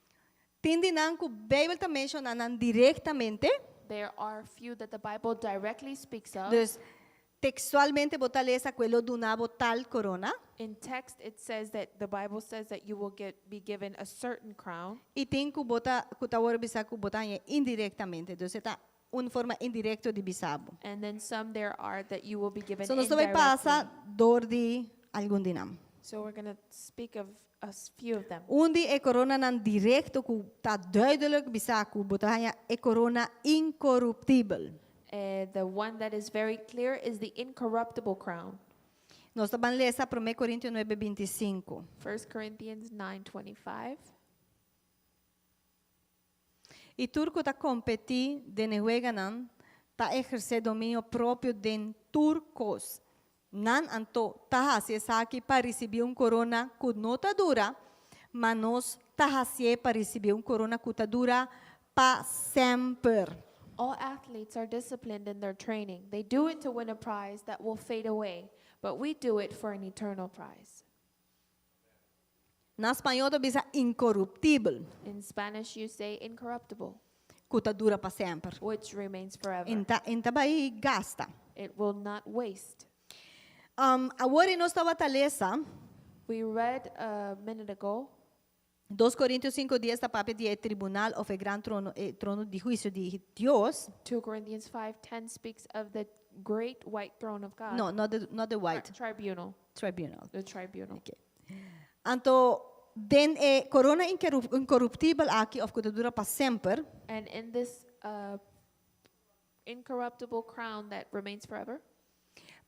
Tin di nan ku Beibel ta menshoná nan direktamente. There are few that the Bible directly speaks of. Dus tekstualmente bo ta lesa ku e lo duna bo tal korona. In text, it says that the Bible says that you will get be given a certain crown. I tin ku bo ta ku ta wòrdu bisá ku bo ta haña indirektamente. Dus ta un forma indirekto di bisa bo. And then some there are that you will be given So nos ta bai indirectly. pasa dor di algun di nan. So we're going to speak of a few of them. Un di e koronanan direkto ku ta duidelijk bisa ku bo ta haña e korona inkoruptibel. The one that is very clear is the incorruptible crown. Nos ta ban lesa 1 Korintio 9, 25. 1 Corinthians 9:25. I tur ku ta kompetí den e weganan ta ehersé dominio propio den tur kos. Nan anto ta hasi esaki pa risibí un korona ku no ta dura, ma nos ta hasié pa risibí un korona ku ta dura pa semper. All athletes are disciplined in their training. They do it to win a prize that will fade away, but we do it for an eternal prize. Na spañó ta bisa inkoruptibel, In Spanish, you say incorruptible, ku ta dura pa semper. which remains forever. E n' ta, e n' ta bai gasta. It will not waste. Awor nos tabata lesa, We read a minute ago 2 Korintio 5 10 ta papia di tribunal òf e gran trono, trono di huisio di Dios. 2 Corinthians 5:10 speaks of the great white throne of God. No, not the white Tribunal, tribunal. The tribunal. Okay. Anto, den e korona inkoruptibel aki òf ku ta dura pa semper, And in this incorruptible crown that remains forever,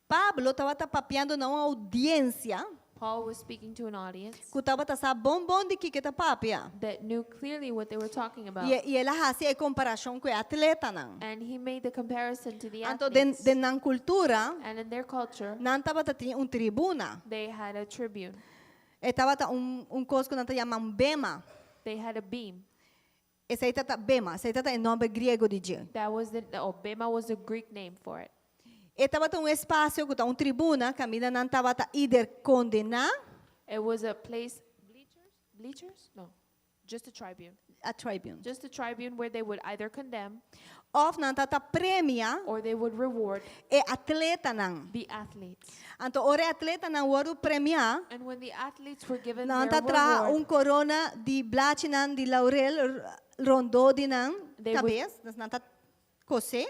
Pablo tabata papiando na un oudiensia Paul was speaking to an audience ku tabata sa bon bon di kiko e ta papia. that knew clearly what they were talking about. I el a hasi e komparashon ku e atletanan. And he made the comparison to the Anto den, athletes. den nan kultura, And in their culture, nan tabata tin un tribuna. they had a tribune. E tabata un kos ku nan ta yama un bema. They had a beam. Esei tabata bema, esei tabata e nòmber griego di dje. That was the, oh, bema was the Greek name for it. E tabata un espasio ku ta un tribuna, kaminda nan tabata either kondená It was a place, bleachers? Bleachers? No, just a tribune. A tribune. Just a tribune where they would either condemn Òf nan tabata premia or they would reward e atletanan. the athletes. Anto ora e atletanan wòrdu premiá, And when the athletes were given nan their ta traha reward, un korona di blachinan di laurel rondó di nan They would- kabes, nan ta kose.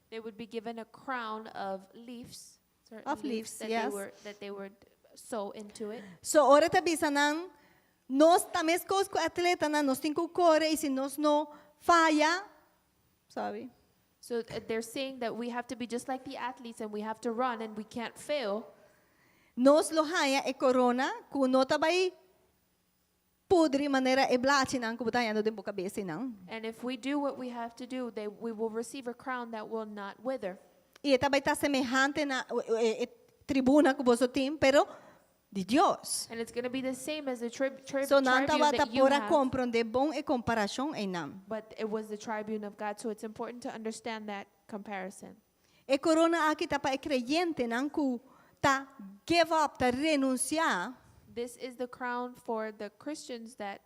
They would be given a crown of leaves, certain Of leaves, that yes. they would sew into it. So ora e ta bisa nan, nos ta meskos ku atletanan, nos tin ku kore i si nos no faya, sabi? So they're saying that we have to be just like the athletes and we have to run and we can't fail. Nos lo haña e korona ku no ta bai pudri manera e blachinan ku bo ta hañando den bo kabes nan. And if we do what we have to do, we will receive a crown that will not wither. I e ta bai ta semehante na e tribuna ku boso tin, pero di Dios. And it's going to be the same as the So nan tribune tabata that you por a have. komprondé bon e komparashon einan. But it was the tribune of God, so it's important to understand that comparison. E korona aki ta pa e kreyentenan ku ta give up, ta renunsiá, This is the crown for the Christians that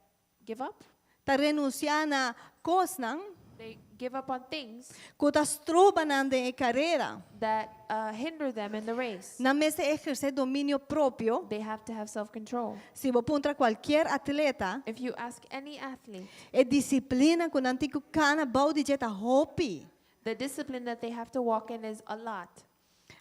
give up. Ta renunsiá na kosnan They give up on things ku ta stroba nan den e karera. that hinder them in the race. Nan mester ehersé dominio propio. They have to have self-control. Si bo puntra kualke atleta, If you ask any athlete, e disiplina ku nan tin ku kana bou di dje ta hopi. The discipline that they have to walk in is a lot.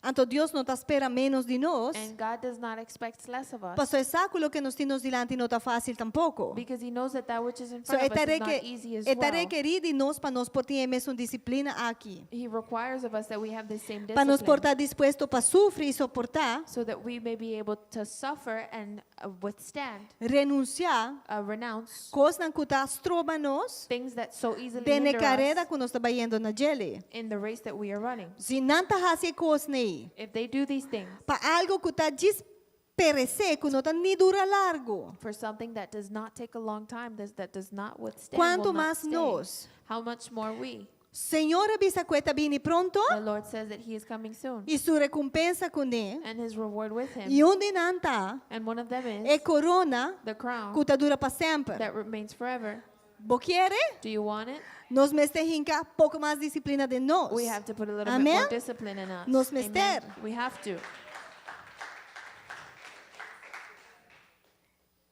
Anto Dios no ta spera ménos di nos. And God does not expect less of us. Pasobra e sa ku loke nos tin nos dilanti no ta fásil tampoko. Because he knows that that which is in So front of us is not e ta easy as e ta well. rekerí di nos pa nos por tin e mesun disiplina aki. He requires of us that we have the same Pa nos discipline. por ta dispuesto pa sufri i soportá, So that we may be able to suffer and withstand, renunsiá renounce kosnan ku ta stroba nos things that so easily den e hinder karera us ku nos ta bayendo na dje. in the race that we are running. Si nan ta hasi e kosnan ei, If they do these things pa algu ku ta djis peresé, ku no ta ni dura largu. For something that does not take a long time, that does not withstand, Kuantu will not mas stay, nos? How much more we? Señor a bisa ku e ta bini pronto The Lord says that He is coming soon, i su rekompensa kuné. And His reward with Him. I un di nan ta And one of them e is korona the crown ku ta dura pa semper. that remains forever. Bo ke? Do you want it? Nos mester hinka poko mas disiplina den nos. We have to put a little bit Amen? more discipline in us. Nos Amen. mester. We have to.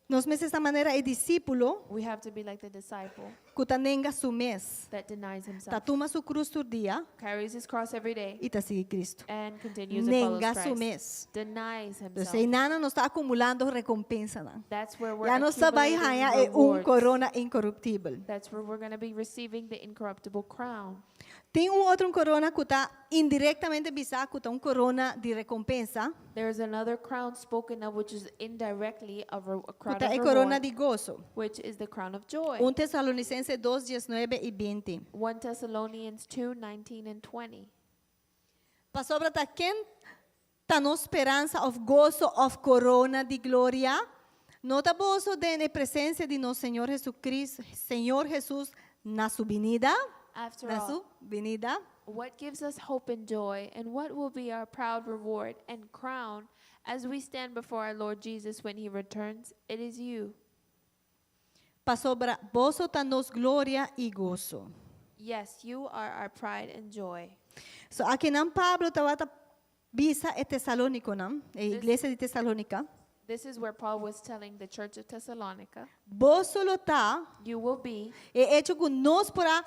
Nos mester ta manera e disípulo We have to be like the disciple ku ta nenga su mes. that denies Ta himself, tuma su krus tur dia carries his cross every day, i ta sigui Kristu. and continues and follows Nenga su Christ. mes. Denies Entonses, himself. einan nos ta akumulando rekompensanan. That's where we're Ya nos ta bai accumulating haña e un rewards. korona inkoruptibel. That's where we're going to be receiving the incorruptible crown. Tin un otro korona ku ta indirektamente bisá ku ta un korona di rekompensa, There is another crown spoken of, which is indirectly a ku crown ta of e korona reward, di goso. which is the crown of joy. 1 Tesalonicenses 2, 19 i 20. 1 Thessalonians 2, 19 and 20. Pasobra ta ken ta nos speransa òf goso òf korona di gloria? No ta boso den e presensia di nos Señor Jesucristo, Señor Jesus na su binida? After Na all, su binida. what gives us hope and joy, and what will be our proud reward and crown as we stand before our Lord Jesus when he returns? It is you. Pasobra boso ta nos gloria i goso. Yes, you are our pride and joy. So akinan Pablo tabata bisa e Tesalóniconan, e iglesia di Tesalónica. This is where Paul was telling the church of Thessalonica, Boso lo ta, you will be e echo ku nos por a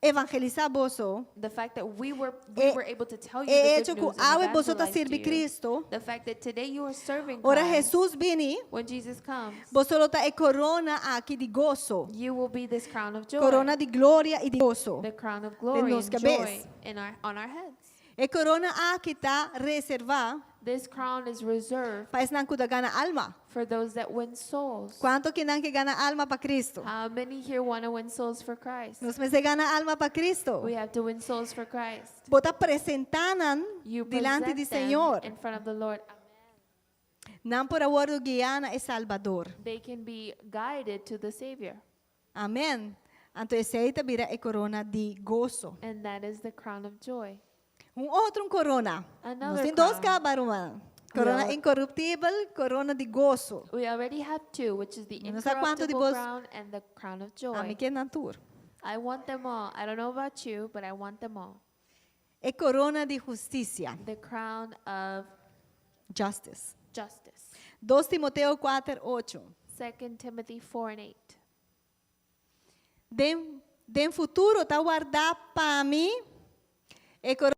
evangelisá boso, the fact that we E were able to tell you e the echo good ku news and awe boso ta evangelize to sirbi you. Cristo. The fact that today you are serving Ora Christ, Jesus bini, when Jesus comes, boso lo ta e korona aki di goso, you will be this crown of joy, korona di gloria i di goso. the crown of glory nos and kabes. joy on our heads. E korona aki ta reservá This crown is reserved pa esnan ku ta gana alma. for those that win souls. Kuantu akinan ke gana alma pa Kristu? How many here want to win souls for Christ? Nos mester gana alma pa Kristu. We have to win souls for Christ. Bo ta presentá nan You dilanti present di them Señor. in front of the Lord. Nan por a wòrdu guiá na e Salbador. They can be guided to the Savior. Amèn. Anto esei ta bira e korona di goso. And that is the crown of joy. Un otro korona. Nos Another tin dos crown. kaba, ruman. Korona We inkoruptibel, korona di goso. We already have two, which is the No sa kuantu di incorruptible bos- crown and the crown of joy. Ami ke nan tur. I want them all. I don't know about you, but I want them all. E korona di hustisia, The crown of justice. justice. 2 Timoteo 4, 8. 2 Timothy 4 and 8. Den futuro ta wardá pa mi e korona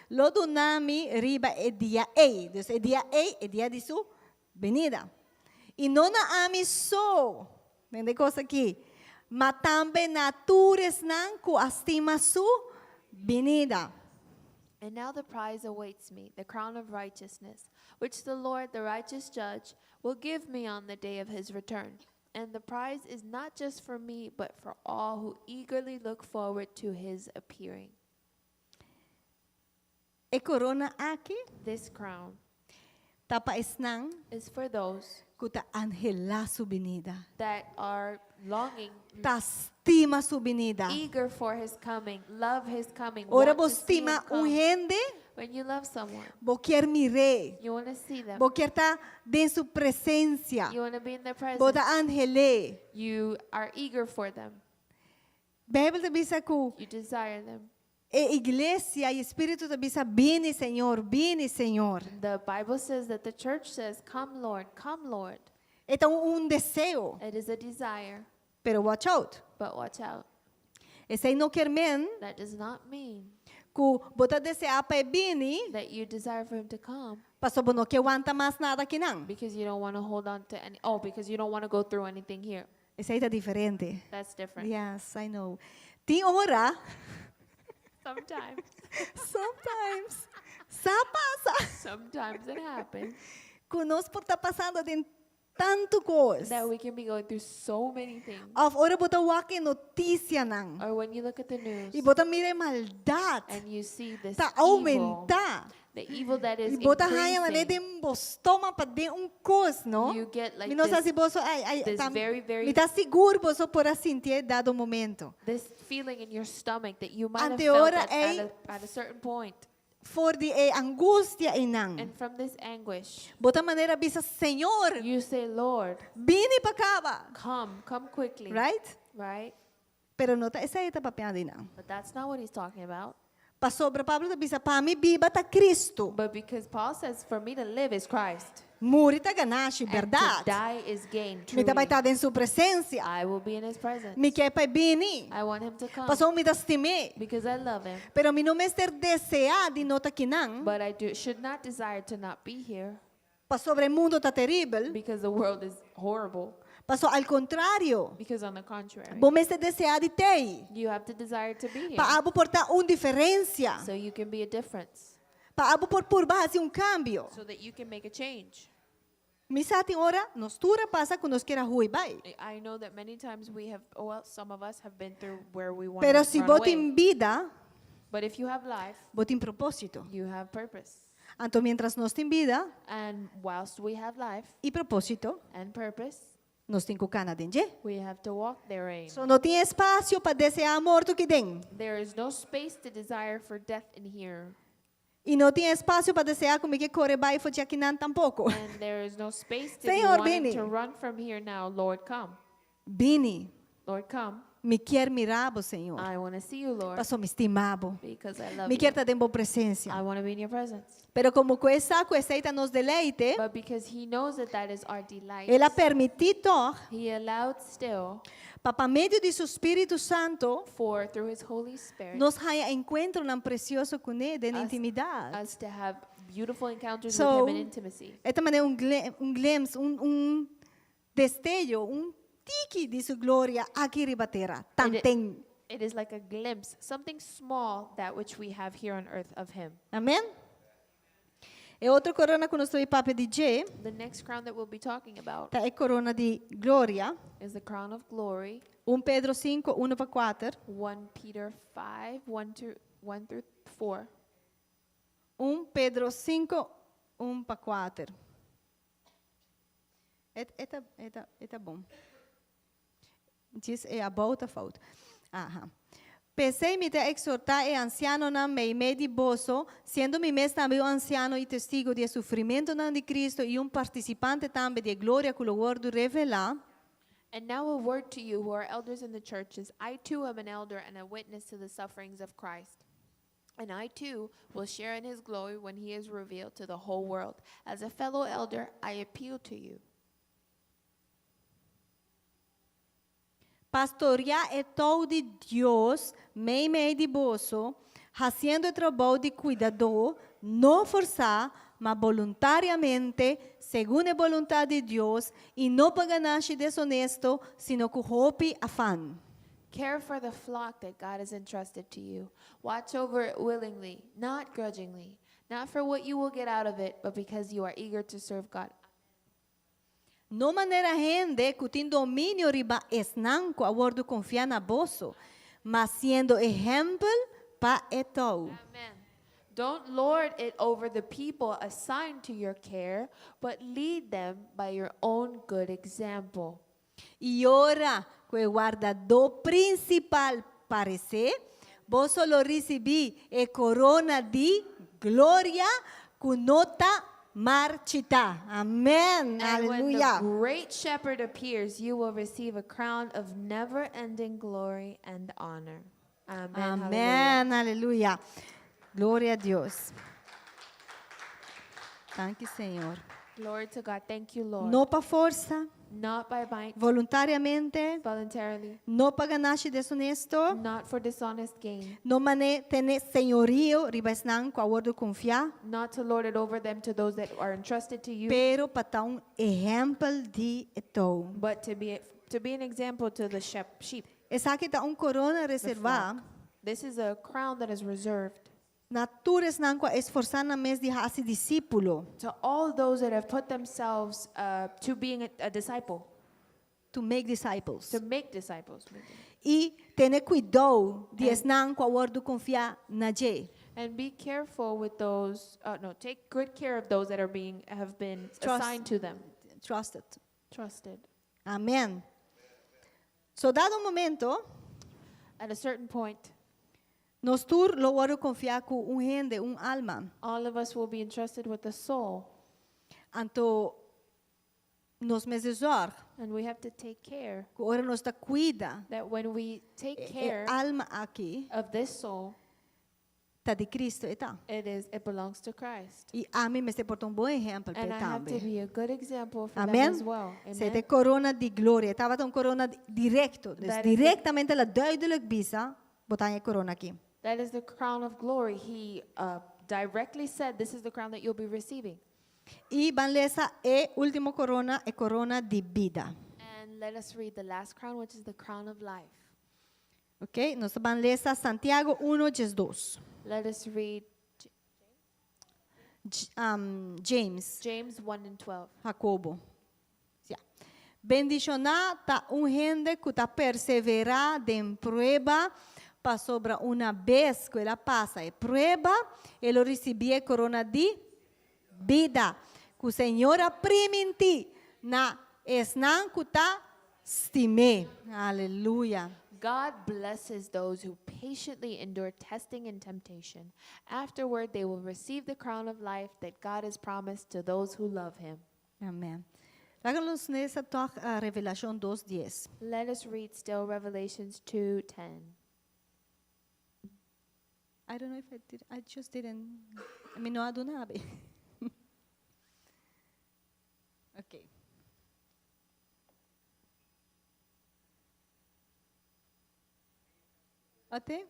lo duna mi riba e dia ei. Dus e dia ei, e dia di su benida. I no na ami so, tende kos aki, ma tambe na tur esnan ku a stima su benida. And now the prize awaits me, the crown of righteousness, which the Lord, the righteous judge, will give me on the day of his return. And the prize is not just for me, but for all who eagerly look forward to his appearing. E korona aki This crown ta pa esnan is for those ku ta anhelá su benida. that are longing, Ta stima su benida. eager for his coming, love his coming. Ora want bo to see him stima un come. hende, When you love someone, bo kier mir'é. you want to see them. Bo kier ta den su presensia. You want to be in their Bo presence. ta anhel'é. You are eager for them. Beibel ta bisa ku You desire them. e iglesia i spiritu ta bisa bini Señor, bini Señor. The Bible says that the church says, Come, Lord, come, Lord. E ta un deseo, It is a desire, pero watch out. but watch out. Esei no kier men That does not mean ku bo ta deseá pa e bini, that you desire for him to come paso bo no ke wanta mas nada akinan. because you don't want to hold on to any, oh, because you don't want to go through anything here. Esei ta diferente. That's different. Yes, I know. Tin ora, Sometimes, sometimes, sa pasa sometimes it happens ku nos por ta pasando den tantu kos. that we can be going through so many things. Òf ora bo ta wak e notisianan. Or when you look at the news I bo ta mira e maldat and you see this ta evil, oumentá. the evil that is I bo ta haña manera increasing, den bo stoma paden un kos, no? you get like Mi no sa this, si boso ai ai this ta, very, very mi ta sigur boso por a sintié dado momento. this feeling in your stomach that you might have Ante felt ora at ei a certain point. For di e angustia einan. And from this anguish, Bo ta manera bisa, Señor, you say, Lord, bini pa kaba. come, come quickly. Right? Right? Pero no ta esei e ta papiando einan. But that's not what he's talking about. Pasobra Pablo ta bisa, pa mi biba ta Kristu. But because Paul says, for me to live is Christ. Muri ta ganashi, And to bèrdat. die is gain, Mi truly. ta bai ta den su presensia. I will be in his presence. Mi ke pa e bini. I want him to come Pasobra mi ta stim'é. because I love him. Pero mi no mester deseá di no ta akinan. But I do, should not desire to not be here Pasobra e mundu ta teribel. because the world is horrible. Pasobra al kontrario, Because on the contrary, bo mester deseá di t'ei. you have to desire to be here Pa abo por ta un diferensia. so you can be a difference, Pa abo por purba hasi un kambio. so that you can make a change. Mi sa tin ora, nos tur a pasa ku nos kier a hui bai. I know that many times we have, well, some of us have been through where we want Pero to si run bo away. tin bida, But if you have life, bo tin propósito. you have purpose. Anto mientras nos tin bida And whilst we have life i propósito, and purpose, nos tin ku kana den dje. we have to walk therein. So no tin espasio pa deseá morto aki den. There is no space to desire for death in here. I no tin espasio pa deseá ku mi ke kore bai for di akinan tampoko. And there is no space to be Señor, wanting bini. to run from here now. Lord, come. Bini, Lord, come. mi kier mira bo, Señor. I want to see you, Lord, Paso mi stima bo. because I love Mi you. kier ta den bo presensia. I want to be in your presence. Pero komo ku e sa ku esei ta nos deleite, But because he knows that that is our delight, el a permití tòg he allowed still pa pa medio di su Spiritu Santu for through his Holy Spirit nos haña enkuentronan presioso kuné den Us- intimidat. us to have beautiful encounters So, with him in intimacy. E ta manera un un glimpse, un destello, un tiki di su gloria aki riba tera. Tanten. It is like a glimpse, something small, that which we have here on earth of him. Amen? E otro korona ku nos ta bai papia di dje, The next crown that we'll be talking about ta e korona di gloria. is the crown of glory. 1 Pedro 5, 1 pa 4. 1 Peter 5, 1, to, 1 through 4. 1 Pedro 5, 1 pa 4. E ta bon. Diz e about a fout. Aha. P'esei mi ta ekshortá e ansianonan meimei di boso, siendo mi mes tambe un ansiano i testigu di e sufrimentunan di Kristu i un partisipante tambe di e gloria ku lo wòrdu revelá. And now a word to you who are elders in the churches. I too am an elder and a witness to the sufferings of Christ. And I too will share in his glory when he is revealed to the whole world. As a fellow elder, I appeal to you. Pastoriá e tou di Dios meimei di boso, hasiendo e trabou di kuidadó, no forsá, ma boluntariamente, segun e boluntat di Dios, i no pa ganashi deshonesto, sino ku hopi afan. Care for the flock that God has entrusted to you. Watch over it willingly, not grudgingly, not for what you will get out of it, but because you are eager to serve God. No manera hende ku tin dominio riba esnan ku a wòrdu konfiá na boso, ma siendo ehèmpel pa e tou. Amen. Don't lord it over the people assigned to your care, but lead them by your own good example. I ora ku e wardadó prinsipal paresé, boso lo risibí e korona di gloria ku no ta marchitá. Amèn. And when the Aleluya. great shepherd appears, you will receive a crown of never-ending glory and honor. Amen. Amèn. Aleluya. Gloria na Dios. Thank you, Señor. Glory to God. Thank you, Lord. No pa forsa, Not by might, voluntariamente, voluntarily, no pa ganashi deshonesto, not for dishonest gain, no manera tene señorio riba esnan ku a wòrdu konfiá, not to lord it over them to those that are entrusted to you, pero pa ta un ehèmpel di e tou. but to be an example to the sheep. Esaki ta un korona the reservá flock. This is a crown that is reserved na tur esnan ku a esforsá nan mes di hasi disípulo, to all those that have put themselves to being a disciple, to make disciples. to make disciples. I tene kuidou di esnan ku a wòrdu konfiá na dje. And be careful with those, no, take good care of those that have been Trust. assigned to them. Trusted. Trusted. Amèn. So, dado un momento, At a certain point, nos tur lo wòrdu konfiá ku un hende, un alma. all of us will be entrusted with the soul, Anto, nos mester zòrg, and we have to take care ku ora nos ta kuida that when we take e care alma aki, of this soul, Ta di Cristo e ta. It is it belongs to Christ. I ami mester por ta un bon ehempel And p'e I have to tambe. be a good example for them Amen. as well. Esei Amen. ta e corona di gloria. E tabata un corona directo. Dus That is the- directamente el a duidelijk bisa, bo ta haña e corona aki. That is the crown of glory. He directly said, This is the crown that you'll be receiving. I ban lesa e ultimo corona, e corona di bida. And let us read the last crown, which is the crown of life. Ok, nos ta ban lesa Santiago 1, 12. Let us read James. James 1 and 12. Jacobo. Ya. Bendishoná ta un hende ku ta perseverá den prueba, pasobra una bes ku el a pasa e prueba, e lo risibí e korona di bida ku Señor a primintí na esnan ku ta stim'é. Aleluya. God blesses those who patiently endure testing and temptation. Afterward, they will receive the crown of life that God has promised to those who love him. Amen. Laga nos lesa tòg Revelashon dos dies. Let us read still Revelations 2:10. I don't know if I did, I just didn't, mi no a duna abi. Okay. Ate?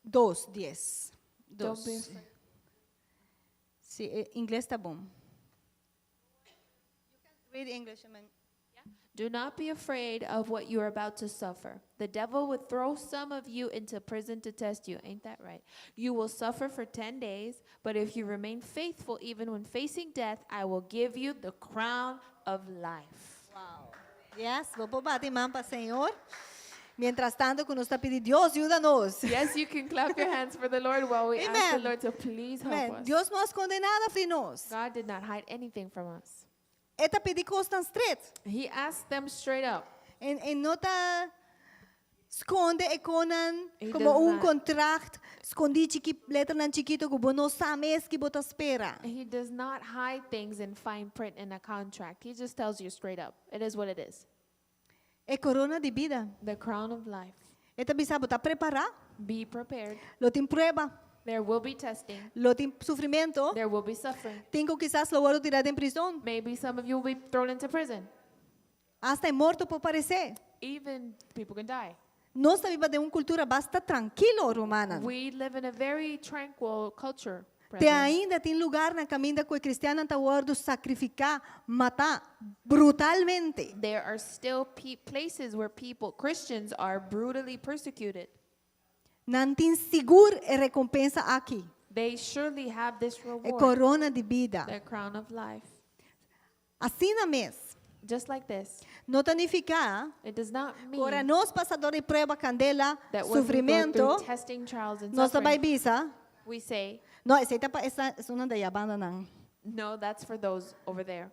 Dos, dies. Don't be Dos. afraid. Si, ingles ta bon. You can read English, I mean. Do not be afraid of what you are about to suffer. The devil would throw some of you into prison to test you. Ain't that right? You will suffer for 10 days, but if you remain faithful even when facing death, I will give you the crown of life. Wow. Yes, bo por bati man pa Señor. Mientras tanto ku nos ta pidi Dios, yuda nos. Yes, you can clap your hands for the Lord while we ask the Amen. Lord to please help Amen. us. Dios no a skonde nada di nos. God did not hide anything from us. E ta pidi kosnan stret. He asked them straight up. E, e no ta skonde e kosnan He komo does un not. kontrakt skondí chiki letranan chikitu ku bo no sa mes ki bo ta spera. He does not hide things in fine print in a contract. He just tells you straight up. It is what it is. E korona di bida. The crown of life. E ta bisa bo ta prepará. Be prepared. Lo tin prueba. There will be testing. Lo tin sufrimentu. There will be suffering. Tin ku kisas lo wòrdu tirá den prizòn. Maybe some of you will be thrown into prison. Asta e morto por paresé. Even people can die. Nos ta biba den un kultura basta trankilo, rumannan. We live in a very tranquil culture. Te brethren. ainda tin lugarnan kaminda ku e kristiannan ta wòrdu sakrifiká, matá brutalmente. There are still pe- places where people, Christians, are brutally persecuted. Nan tin sigur e rekompensa aki. They surely have this E reward, korona di bida. the crown of life. Asina mes. Just like this. No ta nifiká It does not ku ora mean nos pasa dor di prueba, kandela, that when we go sufrimentu, through testing, trials, and nos ta bai suffering, bisa. we say, No, esei ta pa esa esunnan di aya bandanan. no, that's for those over there.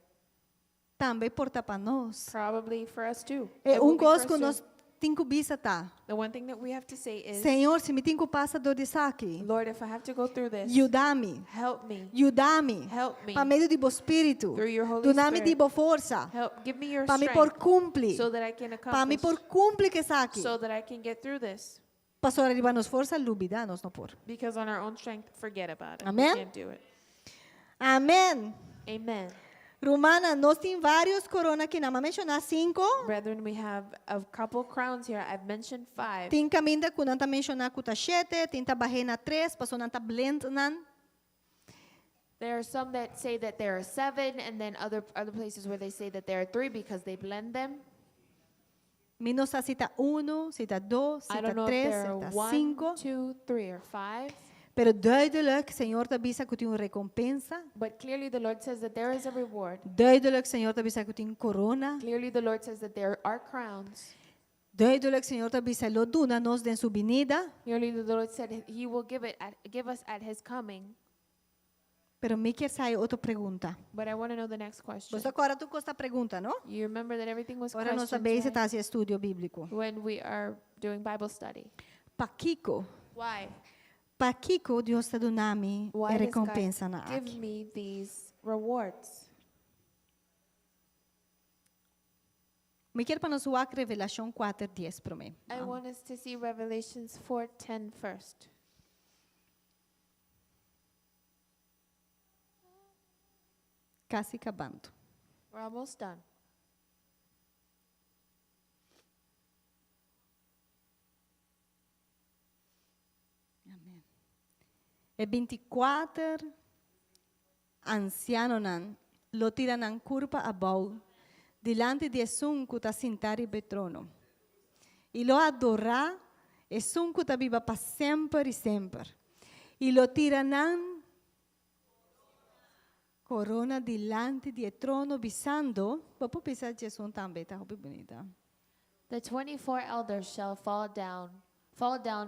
Tambe por ta pa nos. Probably for us too. E It will un be for kos us ku too. nos tin ku bisa ta. The one thing that we have to say is, Señor, si mi tin ku pasa dor di esaki, Lord, if I have to go through this, yuda mi. help me. Yuda mi. Help me. Pa medio di bo spiritu. Through your Holy Duna mi Spirit. di bo forsa. Help, give me your Pa mi por strength kumpli. so that I can Pa mi accomplish, por kumpli ku esaki. so that I can get through this. Pasobra riba nos forsa lubidá nos no por. Because on our own strength, forget about it. Amen. We can't do it. Amen. Amen. Rumannan, nos tin vários korona aki, nan. M'a menshoná sinku. Brethren, we have a couple crowns here. I've mentioned five. Tin kaminda ku nan ta menshoná ku ta shete, tin ta bah'é na tres, paso nan ta blend nan. There are some that say that there are seven, and then other other places where they say that there are three because they blend them. Mi no sa si ta uno, si ta dos, si I ta don't know if tres, there si are ta one, sinku. two, three, or five. Pero duidelijk, Señor ta bisa ku tin un rekompensa. But clearly, the Lord says that there is a reward. Duidelijk, Señor ta bisa ku tin korona. Clearly, the Lord says that there are crowns. Duidelijk, Señor ta bisa lo duna nos den su binida. Clearly, the Lord said He will give it at, give us at His coming. Pero mi kier sa otro pregunta. But I want to know the next question. Bo ta kòrda tur kos ta pregunta, no? You remember that everything was Ora nos questions, ta bezig right? ta hasi estudio bíbliko. when we are doing Bible study. Pakiko? Why? Pakiko Dios ta duna mi Why e does God rekompensanan give aki? me these rewards? Mi ke pa nos wak Revelashon 4:10 promé. I want us to see Revelations 4:10 first. Kasi kabando. We're almost done. Amèn. E 24 ansianonan lo tira nan kurpa abou dilanti di esun ku ta sintá riba e trono. I lo adorá esun ku ta biba pa semper i semper. I lo tira nan korona dilanti di e trono bisando, bo por bisa djesun tambe, ta hopi bunita. The 24 elders shall fall down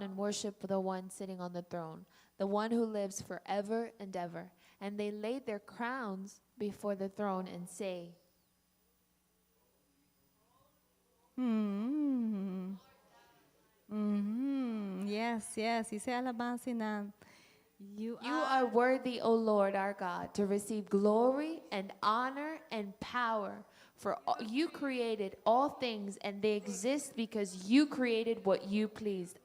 and worship the one sitting on the throne, the one who lives forever and ever. And they lay their crowns before the throne and say, Yes. Esei alabansanan. You You are worthy, O Lord our God, to receive glory and honor and power. For you created all things, and they exist because you created what you pleased.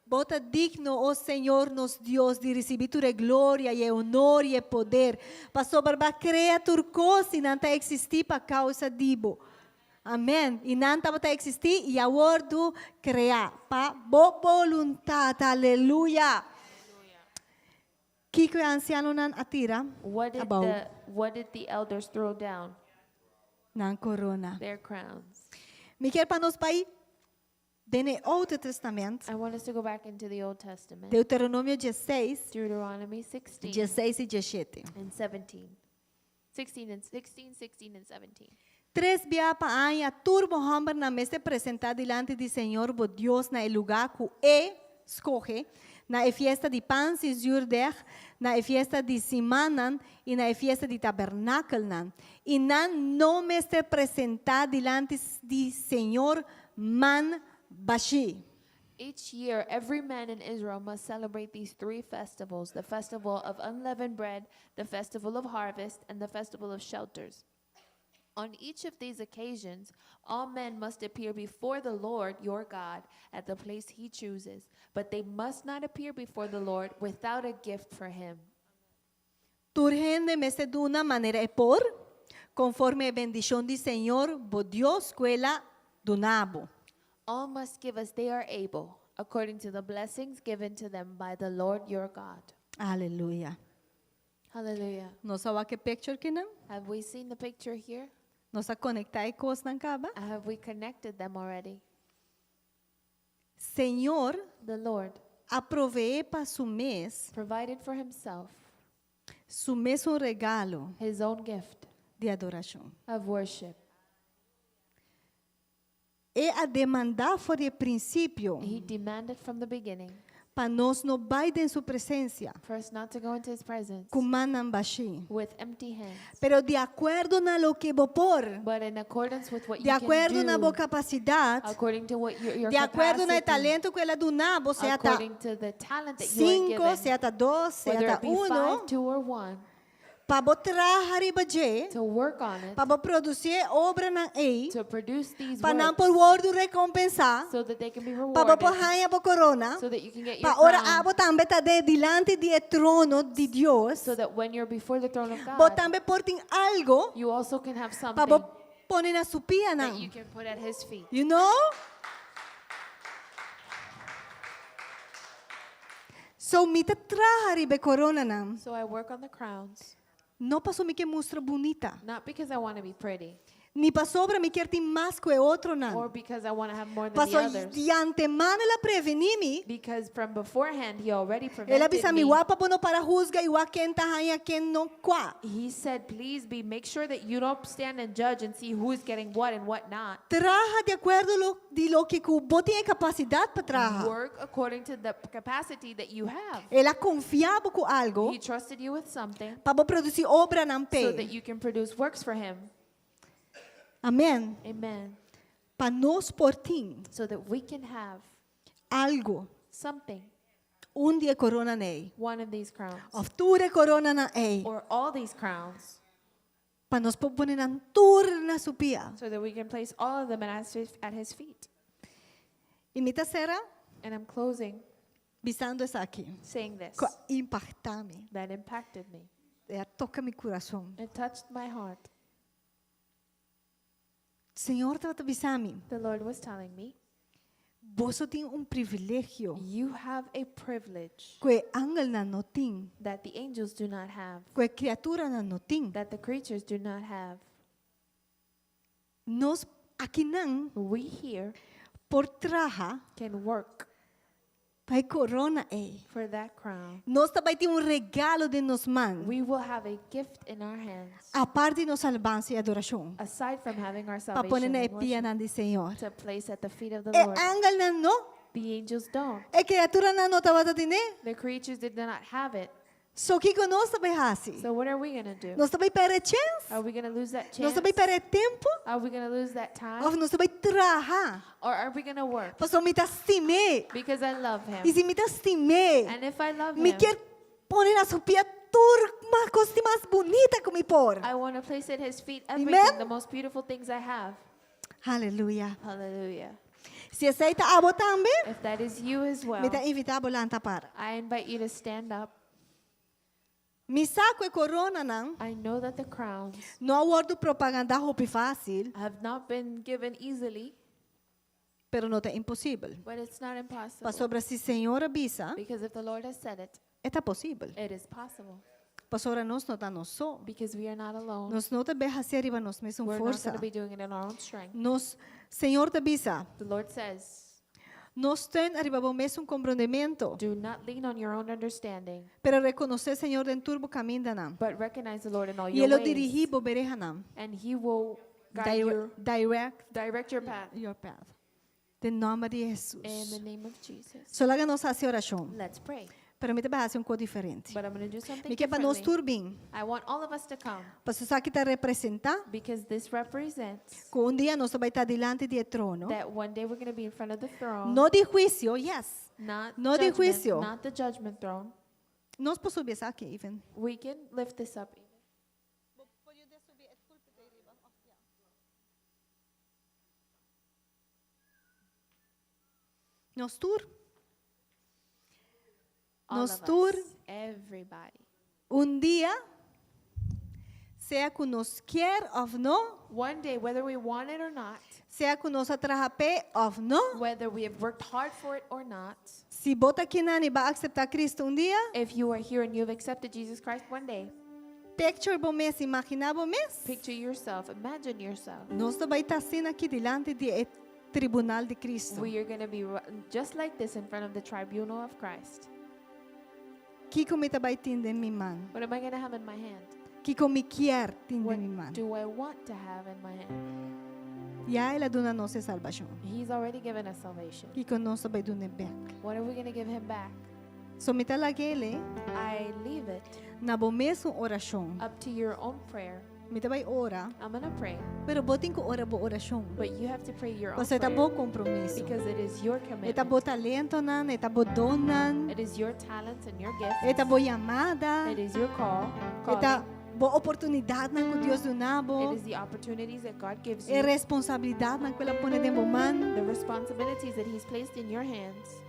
Bo ta digno, o Señor, nos Dios, di risibí tur gloria i honor i poder. Pasobra B'a krea tur kos i nan ta eksistí pa kousa di Bo. Amèn. I nan tabata eksistí i a wòrdu kreá pa Bo boluntat. Aleluya. Kiko e ansianonan a tira? What did Abou. the what did the elders throw down? Nan korona. Their crowns. Mi ke pa nos bai den Oudo Tèstamènt. I want us to go back into the Old Testament. Deuteronomio 16, Deuteronomy 16 16 i 17. and 17. 16 and 16, 16 and 17. Tres bia pa aña tur bo hòmbernan mester presentá dilanti di Señor bo Dios na e lugá ku E skohe, na e fiesta di pan sin zürdeg, na e fiesta di simannan i na e fiesta di tabernakelnan. I nan no mester presentá dilanti di Señor man bashí. Each year, every man in Israel must celebrate these three festivals: the festival of unleavened bread, the festival of harvest, and the festival of shelters. On each of these occasions, all men must appear before the Lord your God at the place he chooses, but they must not appear before the Lord without a gift for him. Tur hende mester duna manera e por, konforme bendishon di Señor, bo Dios ku El a duna bo. All must give as they are able, according to the blessings given to them by the Lord your God. Aleluya. Hallelujah. Nos a wak e picture akinan? Have we seen the picture here? Nos a konektá e kosnan kaba? Have we connected them already? Señor The Lord a proveé pa su mes, provided for himself su mes regalo his own gift di adorashon. Of worship. El a demandá for di prinsipio He demanded from the beginning pa nos no bai den su presensia for us not to go into his presence ku mannan bashí. With empty hands, Pero di akuerdo na loke bo por, but in accordance with what di you can akuerdo na do, bo kapasidat, according to what your di akuerdo na capacity, talento ku El a duna bo, sea ta according to the talent that you are 5, given, sea ta 2, sea whether ta it be 1, 5, 2, or 1, pa bo traha riba dje, to work on it, pa bo produsí obranan ei, to produce these pa nan works, por wòrdu rekompensá, so that they can be pa bo por rewarded, haña bo korona, so that you can get your pa ora crown, abo tambe ta den dilanti di e trono di Dios, so that when you're before the throne of bo God, tambe por tin algu you also can have pa something bo pone na su pia that you nan. can put at his feet. You know? So mi ta traha riba koronanan. So I work on the crowns, No paso mi ke mustra bunita. Not because I want to be pretty Ni pasobra mi ke tin mas ku e otronan. Or because I want to have more than the Paso others. di antemano el a prevení mi. Because from beforehand, he already El a prevented bisa mi me. wak pa bo no para husga i wak ken ta haña ken no kua. He said, please be make sure that you don't stand and judge and see who's getting what and what not. Traha di akuerdo lo, di loke ku bo tin kapasidat pa traha. Work according to the capacity that you have. El a konfia bo ku algu He trusted you with something pa bo produsí obranan so that p'e. you can produce works for him. Amèn. Amen. Pa nos por tin So that we can have algu. Something, Un di e koronanan ei. One of these crowns, Òf tur e koronanan ei. Or all these crowns. Pa nos por pone nan tur na su pia. So that we can place all of them at his feet. I mi ta sera And I'm closing bisando esaki. Saying this Ku a impaktá mi. That impacted me. El a toka mi kurason. It touched my heart. Señor tabata bisa mi. The Lord was telling me, Boso tin un privilegio. You have a privilege Ku e angelnan no tin. That the angels do not have, Ku e kriaturanan no tin. That the creatures do not have. Nos akinan We here por traha can work pa e korona ei. For that crown. Nos tambe tin un regalo den nos man. We will have a gift in our hands, Aparte di nos alabansa i adorashon. Aside from having our Pa pone salvation na and worship, pianan di Señor. To place at the feet of the E Lord. angelnan no. The angels don't. E kriaturanan no tabata tin'é. The creatures did not have it. So kiko nos ta bai hasi? So what are we going to do? Nos ta bai pèrdè chèns? Are we going to lose that Nos chance? ta bai pèrdè tempu? Are we going to lose that time? Òf nos ta bai traha? Or are we going to work? Pasobra mi ta stim'é. Because I love I him. si mi ta stim'é, And if I love mi him, ke pone na su pia tur mas kos mas bunita ku mi por. I want to place at his feet Amen. everything, the most beautiful things I have. Aleluya. Hallelujah. Si esei ta abo tambe, If that is you as well, mi ta invitá bo lanta para. I invite you to stand up. Mi sa ku e koronanan I know that the crowns no a wòrdu propagandá hopi fásil, have not been given easily, pero no ta imposibel. But it's not impossible. Pasobra si Señor a bisa, Because if the Lord has said it, ta posibel. It is possible. Pasobra nos no ta nos so. Because we are not alone. Nos no ta bai hasi riba nos mesun We're not forsa. going to be doing it in our own strength. Nos, Señor ta bisa, The Lord says, no steun riba bo mesun komprondementu, do not lean on your own understanding, pero rekonosé Señor den tur bo kamindanan. But recognize the Lord in all I your E lo ways. dirigí bo berehanan. And he will guide your, Direct direct your path. Your path. Den nòmber di In Jesus. the name of Jesus. So laga nos hasi orashon. Let's pray. Pero mi ta bai hasi un kos diferente. But I'm going to do something Mi ke pa nos differently. tur bin. I want all of us to come Pasobra esaki ta representá because this represents ku un dia nos ta bai ta dilanti di e trono. That one day we're going to be in front of the throne. No di huisio, yes. Not No di judgment, huisio. not the judgment throne. Nos por subi esaki, even. We can lift this up. Nos tur. All Nos of tur. us. Everybody. Un dia, sea ku nos ke òf no, One day, whether we want it or not, sea ku nos a traha p'e òf no, whether we have worked hard for it or not, si bo ta akinan i bo a aseptá Kristu un dia, if you are here and you have accepted Jesus Christ one day, picture bo mes, imaginá bo mes. Picture yourself, imagine yourself. Nos ta bai ta asina aki dilanti di e tribunal di Kristu. We are going to be just like this in front of the tribunal of Christ. Kiko mi ta bai tin den mi man? What am I going to have in my hand? Kiko mi ke tin What den mi man? do I want to have in my hand? Ya el a duna nos e salbashon. He's already given us salvation. Kiko nos ta bai dun'é bèk? What are we going to give him back? So mi ta lag'é I leave it na bo mesun orashon. Up to your own prayer. Mi ta bai ora, I'm going to pray, pero bo tin ku ora bo orashon. But you have to pray your own Pasobra e ta prayer bo kompromiso. Because it is your E ta commitment. bo talentonan, e ta bo donnan, It is your talents and your gifts. e ta bo yamada, It is your call. e ta Calling. bo oportunidatnan ku Dios duna bo, It is the opportunities that God gives e you. responsabilidatnan ku El a pone den bo man, The responsibilities that He's placed in your hands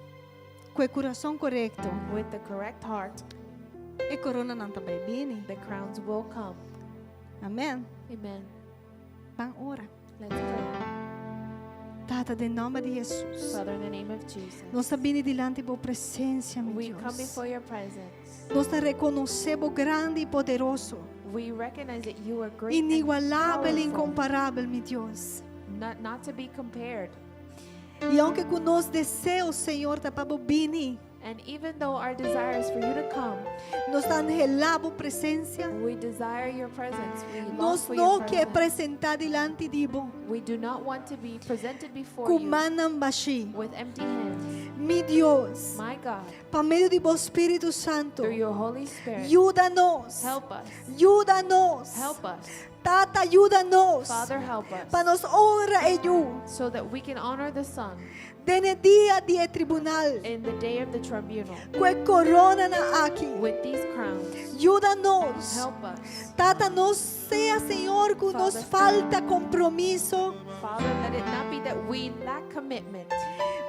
ku e kurason korekto. With the correct heart. E koronanan ta bai bini. The crowns will come. Amèn. Amen. Ban ora. Let's pray. Tata, den nòmber di Jesus. Father, in the name of Jesus, Nos ta bini dilanti bo presensia, mi we come Dios. Before your presence. Nos ta rekonosé bo grandi i poderoso. We recognize that you are great and Inigualabel, powerful, inkomparabel, mi Dios. not to be compared. I aunke ku nos deseo, Señor, ta pa bo bini. And even though our desire is for you to come, Nos ta anhelá bo presensia. We desire your presence. We long Nos for no your ke presence. presentá dilanti di bo. We do not want to be presented before Ku you mannan bashí. With empty hands. Mi Dios, My God, pa medio di bo Spiritu Santu, through your Holy Spirit, yuda nos. Help us. Yuda nos. Help us. Tata, yuda nos. Father, help us. Pa nos honra e Yu. So that we can honor the Son. Den e dia di e tribunal. In the day of the tribunal. Ku e koronanan aki. With these crowns. Yuda nos. Help us. Tata, no sea, Señor, ku nos falta kompromiso. Father, let it not be that we lack commitment.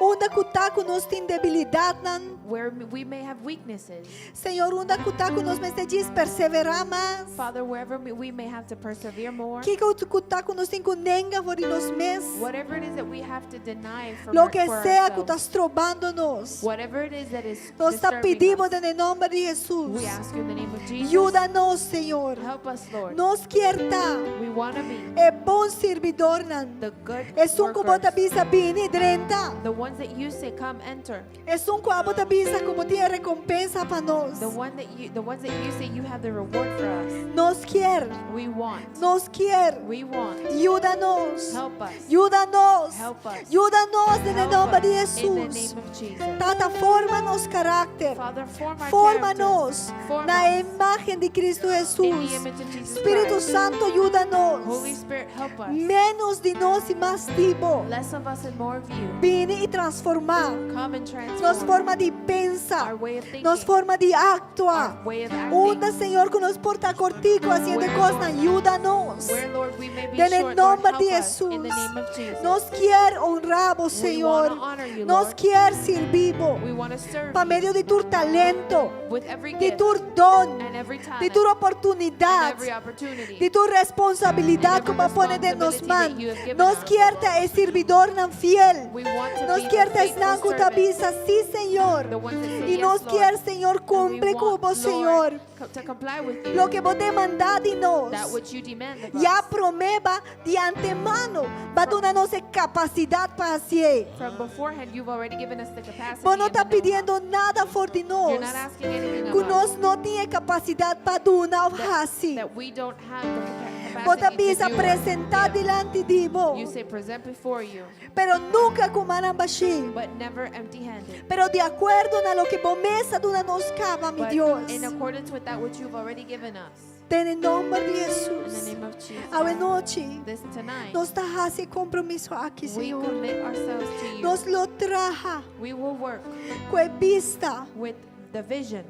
Unda ku ta ku nos tin debilidatnan. Where we may have weaknesses. Señor, unda ku ta ku nos mester djis perseverá mas. Father, wherever we may have to persevere more. Kiko ku ta ku nos tin ku nenga for di nos mes. Whatever it is that we have to deny from Loke for sea ku ta ourselves. strobando nos. Whatever it is that is Nos ta disturbing pidi Bo us. den e nòmber di Hesus. We ask you in the name of Jesus. Yuda nos, Señor. Help us, Lord. Nos kier ta We want to be e bon sirbidornan. the good Esun ku bo ta workers. bisa bini drenta. The ones that you say come enter. Esun ku abo ta bisa ku bo tin e rekompensa pa nos. The ones that you say you have the reward for us. Nos kier. We want. Nos kier. We want. Yuda nos. Help us. Yuda nos. Help us. Yuda nos den e Help nòmber di us in the Hesus. name of Jesus. Tata, forma nos karakter. Father, form our Forma character. nos Form na us imágen di Kristu in the Hesus. image of Jesus Spiritu Christ. Santu, yuda nos. Holy Spirit, help us. Ménos di nos i mas di bo. Less of us and more of you. Bini i transformá Come and transform nos forma di pensa, our way of thinking, nos forma di aktua. our way of acting. Unda, Señor, ku nos por ta kòrtiku hasiendo kosnan, yuda nos. Where, Lord, we may be Den e short, Lord, nòmber help di us in the Hesus. name of Jesus. Nos kier honra bo, We Señor. wanna honor you, Nos Lord. kier sirbi bo We want to serve pa you medio di tur talento, with every di gift tur don, and every di talent tur and oportunidat, every opportunity di tur responsabilidat And ku every bo a pone den nos responsibility man. that you have given Nos us. kier ta e sirbidornan fiel. We want to Nos be kier the ta esnan faithful ku ta servants, bisa, sí, Señor. the ones that say I yes, nos Lord. kier, Señor, And we kumpli ku want, bo, Lord, Señor. to comply with you, Loke bo demandá di nos. that which you demand of Ya us. promé bo di antemano, b'a duna nos e kapasidat pa hasié. From beforehand, you've already given us the capacity. Bo no and ta the know-how. pidiendo nada for di nos. You're not asking anything of Ku us nos no tin e kapasidat pa duna òf hasi. that we don't have the Bo ta capacity bisa to do. or presentá give. dilanti di bo. You say present before you, Pero nunka ku mannan bashí. but never empty-handed. Pero di akuerdo na loke bo mes a duna nos kaba, mi But Dios. in accordance with that which you've already given us. Den e nòmber di In the Hesus. name of Jesus. Awe nochi, This tonight, nos ta hasi e kompromiso aki, we Señor. commit ourselves to you. Nos lo traha We will work ku e bista with the vision,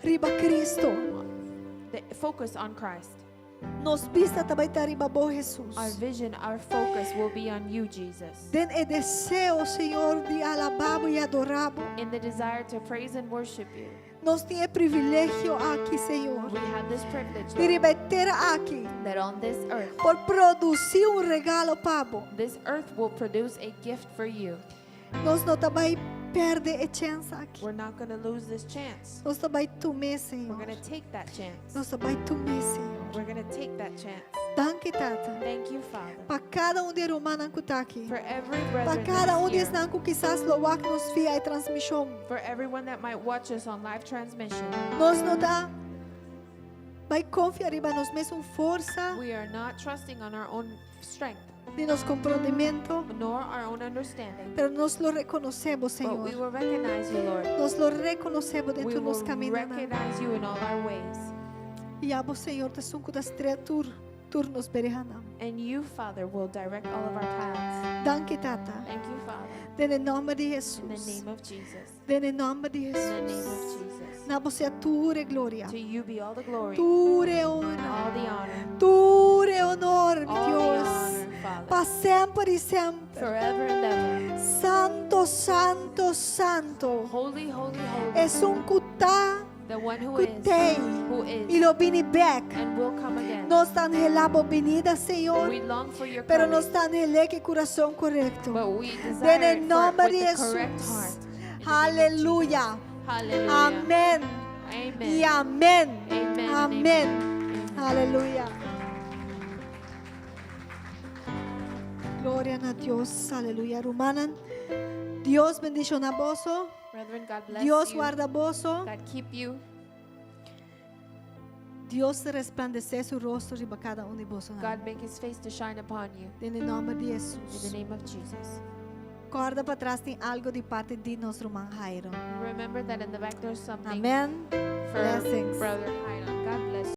riba Kristu. the focus on Christ. Nos bista ta bai ta riba bo, Hesus. Our vision, our focus will be on you, Jesus. Den e deseo, Señor, di alabá bo i adorá bo. In the desire to praise and worship you. Nos tin e privilegio aki, Señor. We have this privilege, Di Lord, riba e tera aki that on this earth, por produsí un regalo pa bo. this earth will produce a gift for you. Nos no ta bai pèrdè e chèns aki. We're not going to lose this chance. Nos ta bai tum'é, We're Señor. going to take that chance. Nos ta bai tum'é, Señor. We're going to take that chance. Danki, Tata. Thank you, Father, Pa kada un di e rumannan ku ta aki. for every Pa brethren kada that's un di here, esnan ku kisas lo wak nos via e transmishon. for everyone that might watch us on live transmission. Nos no ta bai konfia riba nos mesun forsa, We are not trusting on our own strength ni nos komprondementu, nor our own understanding, pero nos lo rekonosé, but we Señor. will recognize you, Lord. Nos lo rekonosé We den tur nos will kamindanan. recognize you in all our ways. I abo, Señor, ta esun ku ta stret tur tur nos berehanan. And you, Father, will direct all of our paths. Danki, Tata. Thank you, Father. Den e nòmber di In the Hesus. name of Jesus. Den e nòmber di In the name of Hesus. Jesus. Na bo sea tur e gloria. To you be all the glory, Tur e honra. all the honor, Tur e honor, mi all the Dios. honor, Father, Pa semper i semper. forever and ever. Santu, santu, santu. Holy, holy, holy, Esun ku ta, the one who ku is, t'ei. who I is, lo bini bèk. and will come again. Nos ta anhelá bo binida, Señor. We long for your Pero coming, nos ta anhel'é ku kurason korekto. but we Den desire e it for, nòmber with di the correct Hesus. heart. In the name of Aleluya. Jesus. Hallelujah. Amèn. Amen. I amèn. Amen and Amèn. amen. Amen. Aleluya. Gloria na Dios. Aleluya. Rumannan. Dios bendishoná boso. Brethren, God bless Dios you. warda boso. God keep you. Dios resplandesé su rostro riba kada un di boso. God make his face to shine upon you. Den nòmber di In the Hesus. name of Jesus. Kòrda patras tin algu di parti di nos ruman Jairo. Remember that in the back there's something Amèn. for Blessings. Brother Jairo.